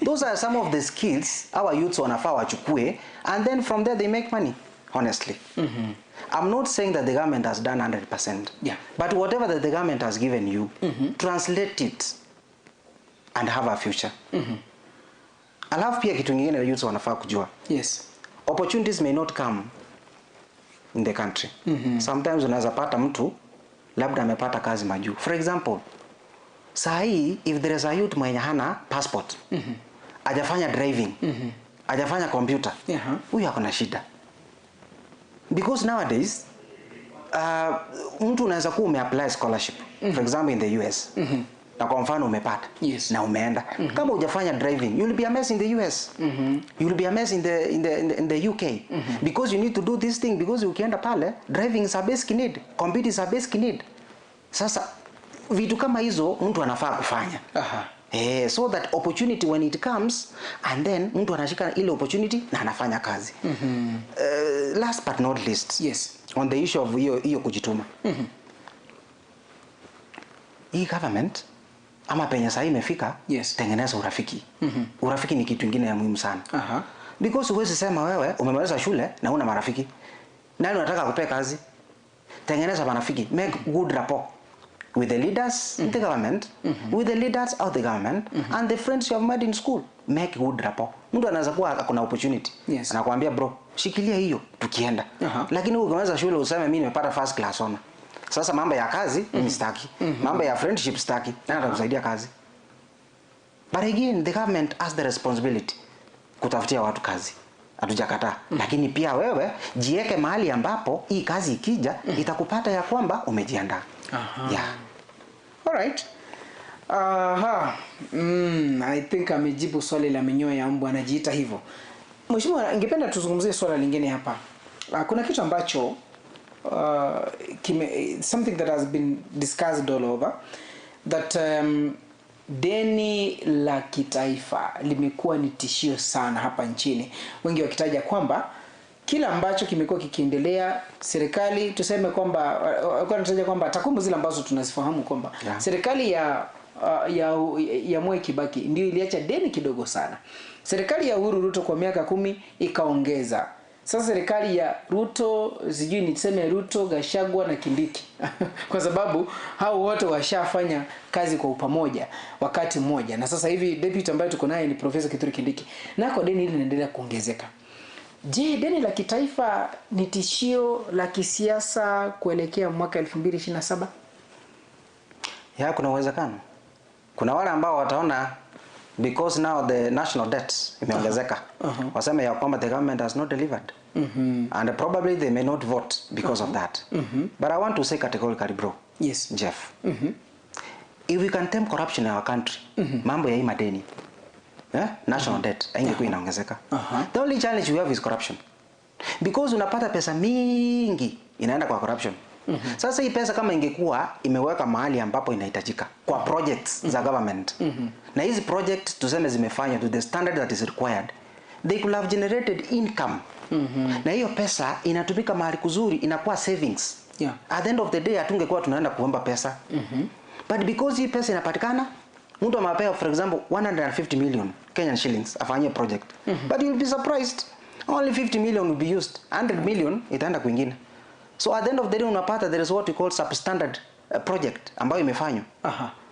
Speaker 14: Those are some of the skills our youths wanafaa wachukue, and then from there they make money, honestly. I'm not saying that the government has done 100%.
Speaker 1: Yeah.
Speaker 14: But whatever that the government has given you, translate it and have a future. Alafu pia kitu kingine youths wanafaa kujua.
Speaker 1: Yes.
Speaker 14: Opportunities may not come in the country. Sometimes unaweza pata mtu labda amepata kazi majuu. For example, saa hii if there is a youth mwenye hana passport, hajafanya driving, hajafanya computer, huyu ako na shida. Because nowadays mtu unaweza kuwa umeapply scholarship, for example in the US. Na kwa mfano umepata. Yes. Na umeenda. Kama hujafanya driving, you'll be a mess in the US. You'll be a mess in the UK. Because you need to do this thing, because ukienda pale, driving is a basic need. Computer is a basic need. Sasa vitu kama hizo mtu anafaa kufanya. So that opportunity when it comes, and then mtu anashika ile opportunity na anafanya kazi. Last but not least.
Speaker 1: Yes.
Speaker 14: On the issue of hiyo kujituma. Hii government ama penye sasa imefika, yes, tengeneza urafiki. Urafiki ni kitu kingine ya muhimu sana. Because huwezi sema wewe umemaliza shule na una marafiki. Nani unataka kupea kazi? Tengeneza marafiki, make good rapport with the leaders in the government, with the leaders of the government, and the friends you have made in school. Make good rapport. Mtu anaweza kuwa kuna opportunity.
Speaker 1: Yes.
Speaker 14: Anakuambia bro, shikilia hiyo tukienda. Lakini ukimaliza shule useme mimi nimepata first class honor. Sasa mambo ya kazi mimi sitaki. Mambo ya friendship sitaki. Nani atakusaidia kazi? But again, the government has the responsibility kutafutia watu kazi. Hatujakataa. Lakini pia wewe jiweke mahali ambapo hii kazi ikija itakupata ya kwamba umejiandaa. Yeah.
Speaker 1: All right. I think amejibu swali la minyoo ya mbwa anajiita hivyo. Mheshimiwa, ningependa tuzungumzie swala lingine hapa. Kuna kitu ambacho something that has been discussed all over, that deni la kitaifa limekuwa ni tishio sana hapa nchini. Wengi wakitaja kwamba kila ambacho kimekuwa kikiendelea serikali, tuseme kwamba wanataja kwamba takwimu zile ambazo tunazifahamu kwamba serikali ya Mwai Kibaki ndio iliacha deni kidogo sana. Serikali ya Uhuru Ruto kwa miaka 10 ikaongeza. Sasa serikali ya Ruto, sijui niseme Ruto, Gachagua na Kindiki kwa sababu hao wote washafanya kazi kwa upamoja wakati mmoja. Na sasa hivi deputy ambaye tuko naye ni Professor Kithure Kindiki. Nako deni hili linaendelea kuongezeka. Je, deni la kitaifa ni tishio la kisiasa kuelekea mwaka 2027?
Speaker 14: Ya, kuna uwezekano. Kuna wale ambao wataona because now the national debt imeongezeka. Waseme ya kwamba the government has not delivered. And probably they may not vote because of that. But I want to say categorically, bro.
Speaker 1: Yes.
Speaker 14: Jeff. If we can tame corruption in our country, mambo ya hii madeni, national debt haingekuwa inaongezeka. The only challenge we have is corruption. Because unapata pesa mingi inaenda kwa corruption. Sasa hii pesa kama ingekuwa imeweka mahali ambapo inahitajika kwa projects za government. Na hizi projects tuseme zimefanywa to the standard that is required, they could have generated income. Na hiyo pesa inatumika mahali kuzuri, inakuwa savings.
Speaker 1: Yeah.
Speaker 14: At the end of the day hatungekuwa tunaenda kuomba pesa. But because hii pesa inapatikana, mtu amepewa for example 150 million Kenyan shillings afanyie project. But you'll be surprised, only 50 million will be used. 100 million itaenda kwingine. So at the end of the day unapata there is what we call substandard project ambayo imefanywa.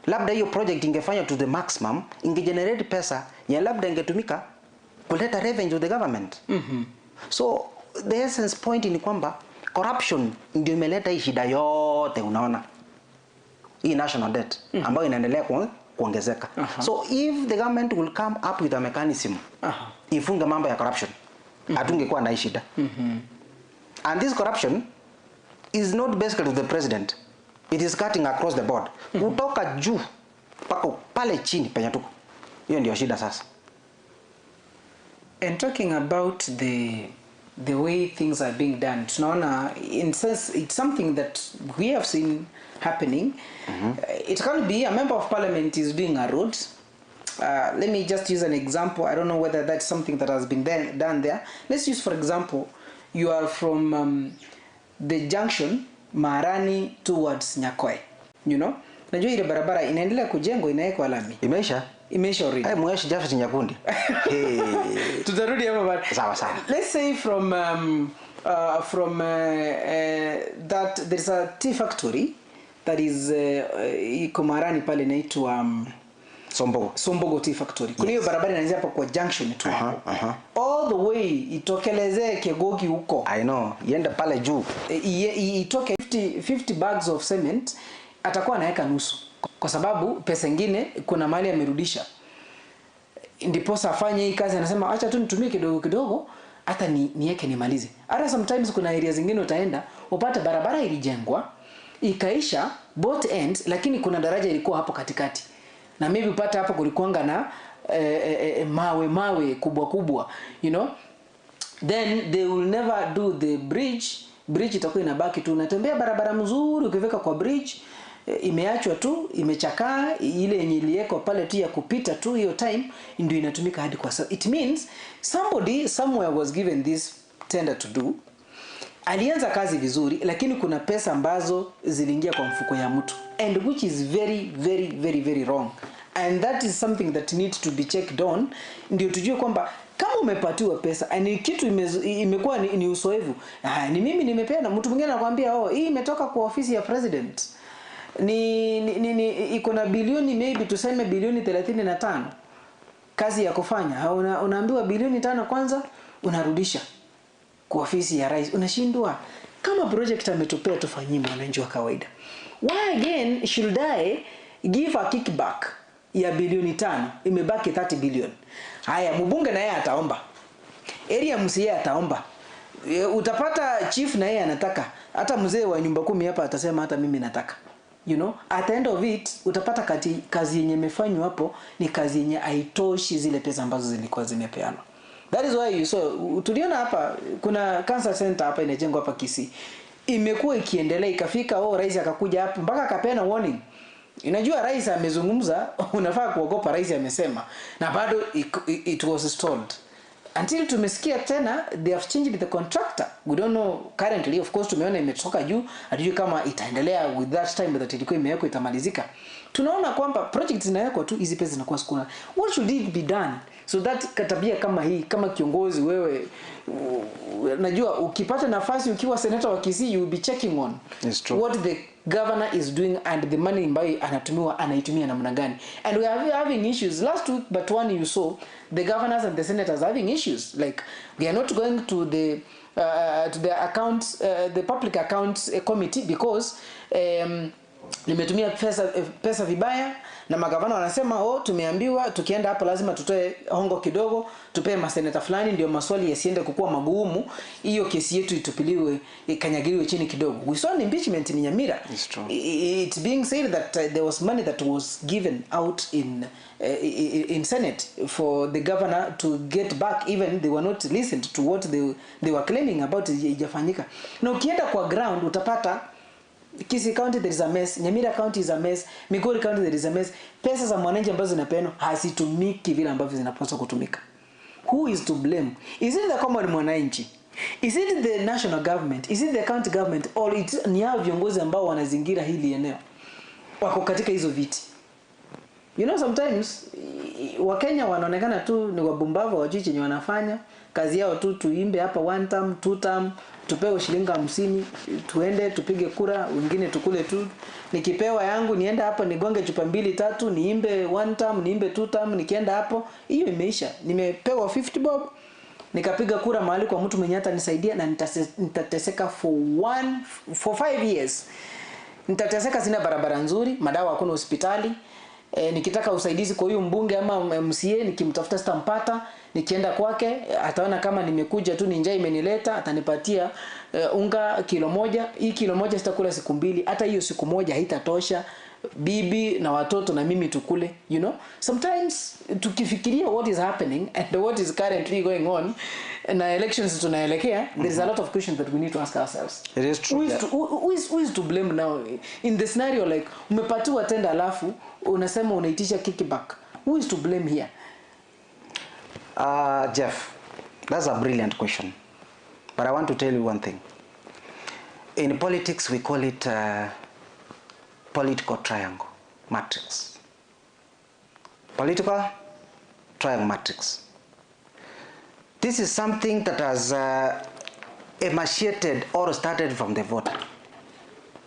Speaker 14: Labda hiyo project ingefanywa to the maximum, ingegenerate pesa ya labda ingetumika kuleta revenue to the government. So the essence point ni kwamba corruption ndio imeleta hii shida yote unaona. Hii national debt ambayo inaendelea kuongezeka. So if the government will come up with a mechanism ifunge mambo ya corruption, hatungekuwa na hii shida. And this corruption is not basically to the president. It is cutting across the board. Kutoka juu mpaka pale chini penye tuko. Hiyo ndio shida sasa.
Speaker 1: And talking about the way things are being done, tunaona in sense it's something that we have seen happening. It can be a member of parliament is doing a road. Let me just use an example. I don't know whether that's something that has been done there. Let's use for example, you are from the junction Marani towards Nyakoe, you know? Najua ile barabara inaendelea kujengwa, inawekwa lami.
Speaker 14: Imeisha?
Speaker 1: Imeisha already.
Speaker 14: Hey, mweshi Jafet Nyakundi. Hey.
Speaker 1: Tutarudi hapo baada.
Speaker 14: Sawa sawa.
Speaker 1: Let's say from that there's a tea factory that is iko Marani pale inaitwa
Speaker 14: Sombogo.
Speaker 1: Sombogo Tea Factory. Kuna hiyo barabara inaanzia hapo kwa junction tu hapo. All the way itokelezee Kegogi huko.
Speaker 14: I know. Iende pale juu.
Speaker 1: Itoke 50 bags of cement, atakuwa anaweka nusu. Kwa sababu pesa nyingine kuna mali amerudisha. Ndiposa afanye hii kazi, anasema acha tu nitumie kidogo kidogo hata niweke nimalize. Hata sometimes kuna area zingine utaenda upate barabara ilijengwa ikaisha both ends, lakini kuna daraja ilikuwa hapo katikati. Na maybe upate hapo kulikuanga na mawe kubwa kubwa, you know. Then they will never do the bridge. Bridge itakuwa inabaki tu, unatembea barabara mzuri, ukifika kwa bridge imeachwa tu, imechakaa, ile yenye iliwekwa pale tu ya kupita tu hiyo time ndio inatumika hadi kwa sasa. It means somebody somewhere was given this tender to do. Alianza kazi vizuri, lakini kuna pesa ambazo ziliingia kwa mfuko ya mtu, and which is very very very very wrong, and that is something that needs to be checked on, ndio tujue kwamba kama umepatiwa pesa ni kitu imekuwa ni usoevu. Ni mimi nimepeana, mtu mwingine anakuambia oh, hii imetoka kwa ofisi ya president, ni iko na bilioni, maybe tuseme bilioni 35 kazi ya kufanya. Unaambiwa bilioni 5 kwanza unarudisha kwa ofisi ya rais. Unashindwa, kama project ametupea tufanyie mwananchi wa kawaida, why again should I give a kickback ya bilioni 5, imebaki 30 billion? Haya, mbunge na yeye ataomba, area MCA ataomba, utapata chief na yeye anataka, hata mzee wa nyumba 10 hapa atasema hata mimi nataka. You know, at the end of it utapata kazi yenye imefanywa hapo ni kazi yenye haitoshi zile pesa ambazo zilikuwa zimepeanwa. That is why you saw, tuliona hapa kuna cancer center hapa inajengwa hapa Kisii, imekuwa ikiendelea ikafika, oh, rais akakuja hapo mpaka akapeana warning. Unajua rais amezungumza, unafaa kuogopa, rais amesema, na bado it was stalled until tumesikia tena they have changed the contractor. We don't know currently, of course tumeona imetoka juu, hatujui kama itaendelea with that time that ilikuwa imewekwa itamalizika. Tunaona kwamba project zinawekwa tu, hizi pesa zinakuwa sikuna. What should it be done so that katabia kama hii, kama kiongozi wewe, najua ukipata nafasi ukiwa senator wa Kisii, you will be checking on what the governor is doing and the money ambayo anatumiwa anaitumia namna gani. And we are having issues. Last week but one you saw the governors and the senators having issues, like we are not going to the accounts, the public accounts committee because nimetumia pesa vibaya, na magavana wanasema oh, tumeambiwa tukienda hapo lazima tutoe hongo kidogo, tupee maseneta fulani ndio maswali yasiende kukua magumu, hiyo kesi yetu itupiliwe, ikanyagiliwe chini kidogo. We saw an impeachment in Nyamira.
Speaker 14: It's true.
Speaker 1: It's being said that there was money that was given out in Senate for the governor to get back, even they were not listened to what they were claiming about ijafanyika. Na ukienda kwa ground utapata Kisii County there is a mess, Nyamira County is a mess, Migori County there is a mess. Pesa za mwananchi ambazo zinapeanwa hazitumiki vile ambavyo zinapaswa kutumika. Who is to blame? Is it the common mwananchi? Is it the national government? Is it the county government? Or it ni hao viongozi ambao wanazingira hili eneo wako katika hizo viti? You know, sometimes Wakenya wanaonekana tu ni wabumbavu, hawajui chenye wanafanya. Kazi yao tu tuimbe hapa one term, two term, tupewe shilingi 50, tuende tupige kura, wengine tukule tu. Nikipewa yangu nienda hapo nigonge chupa 2 3, niimbe one term, niimbe two term, nikienda hapo hiyo imeisha. Nimepewa 50 bob, nikapiga kura mahali kwa mtu mwenye atanisaidia, na nitateseka for 5 years. Nitateseka, sina barabara nzuri, madawa hakuna hospitali. Nikitaka usaidizi kwa huyu mbunge ama MCA nikimtafuta sitampata, nikienda kwake ataona kama nimekuja tu ni njaa imenileta, atanipatia unga kilo 1. Hii kilo 1 sitakula siku 2, hata hiyo siku 1 haitatosha bibi na watoto na mimi tukule. You know, sometimes tukifikiria what is happening and what is currently going on na elections tunaelekea, there is a lot of questions that we need to ask ourselves.
Speaker 14: It is true.
Speaker 1: Who is to blame now in the scenario like umepatiwa tenda alafu unasema unaitisha kickback? Who is to blame here?
Speaker 14: Jeff, that's a brilliant question. But I want to tell you one thing. In politics we call it political triangle matrix. Political triangle matrix. This is something that has emaciated or started from the voter.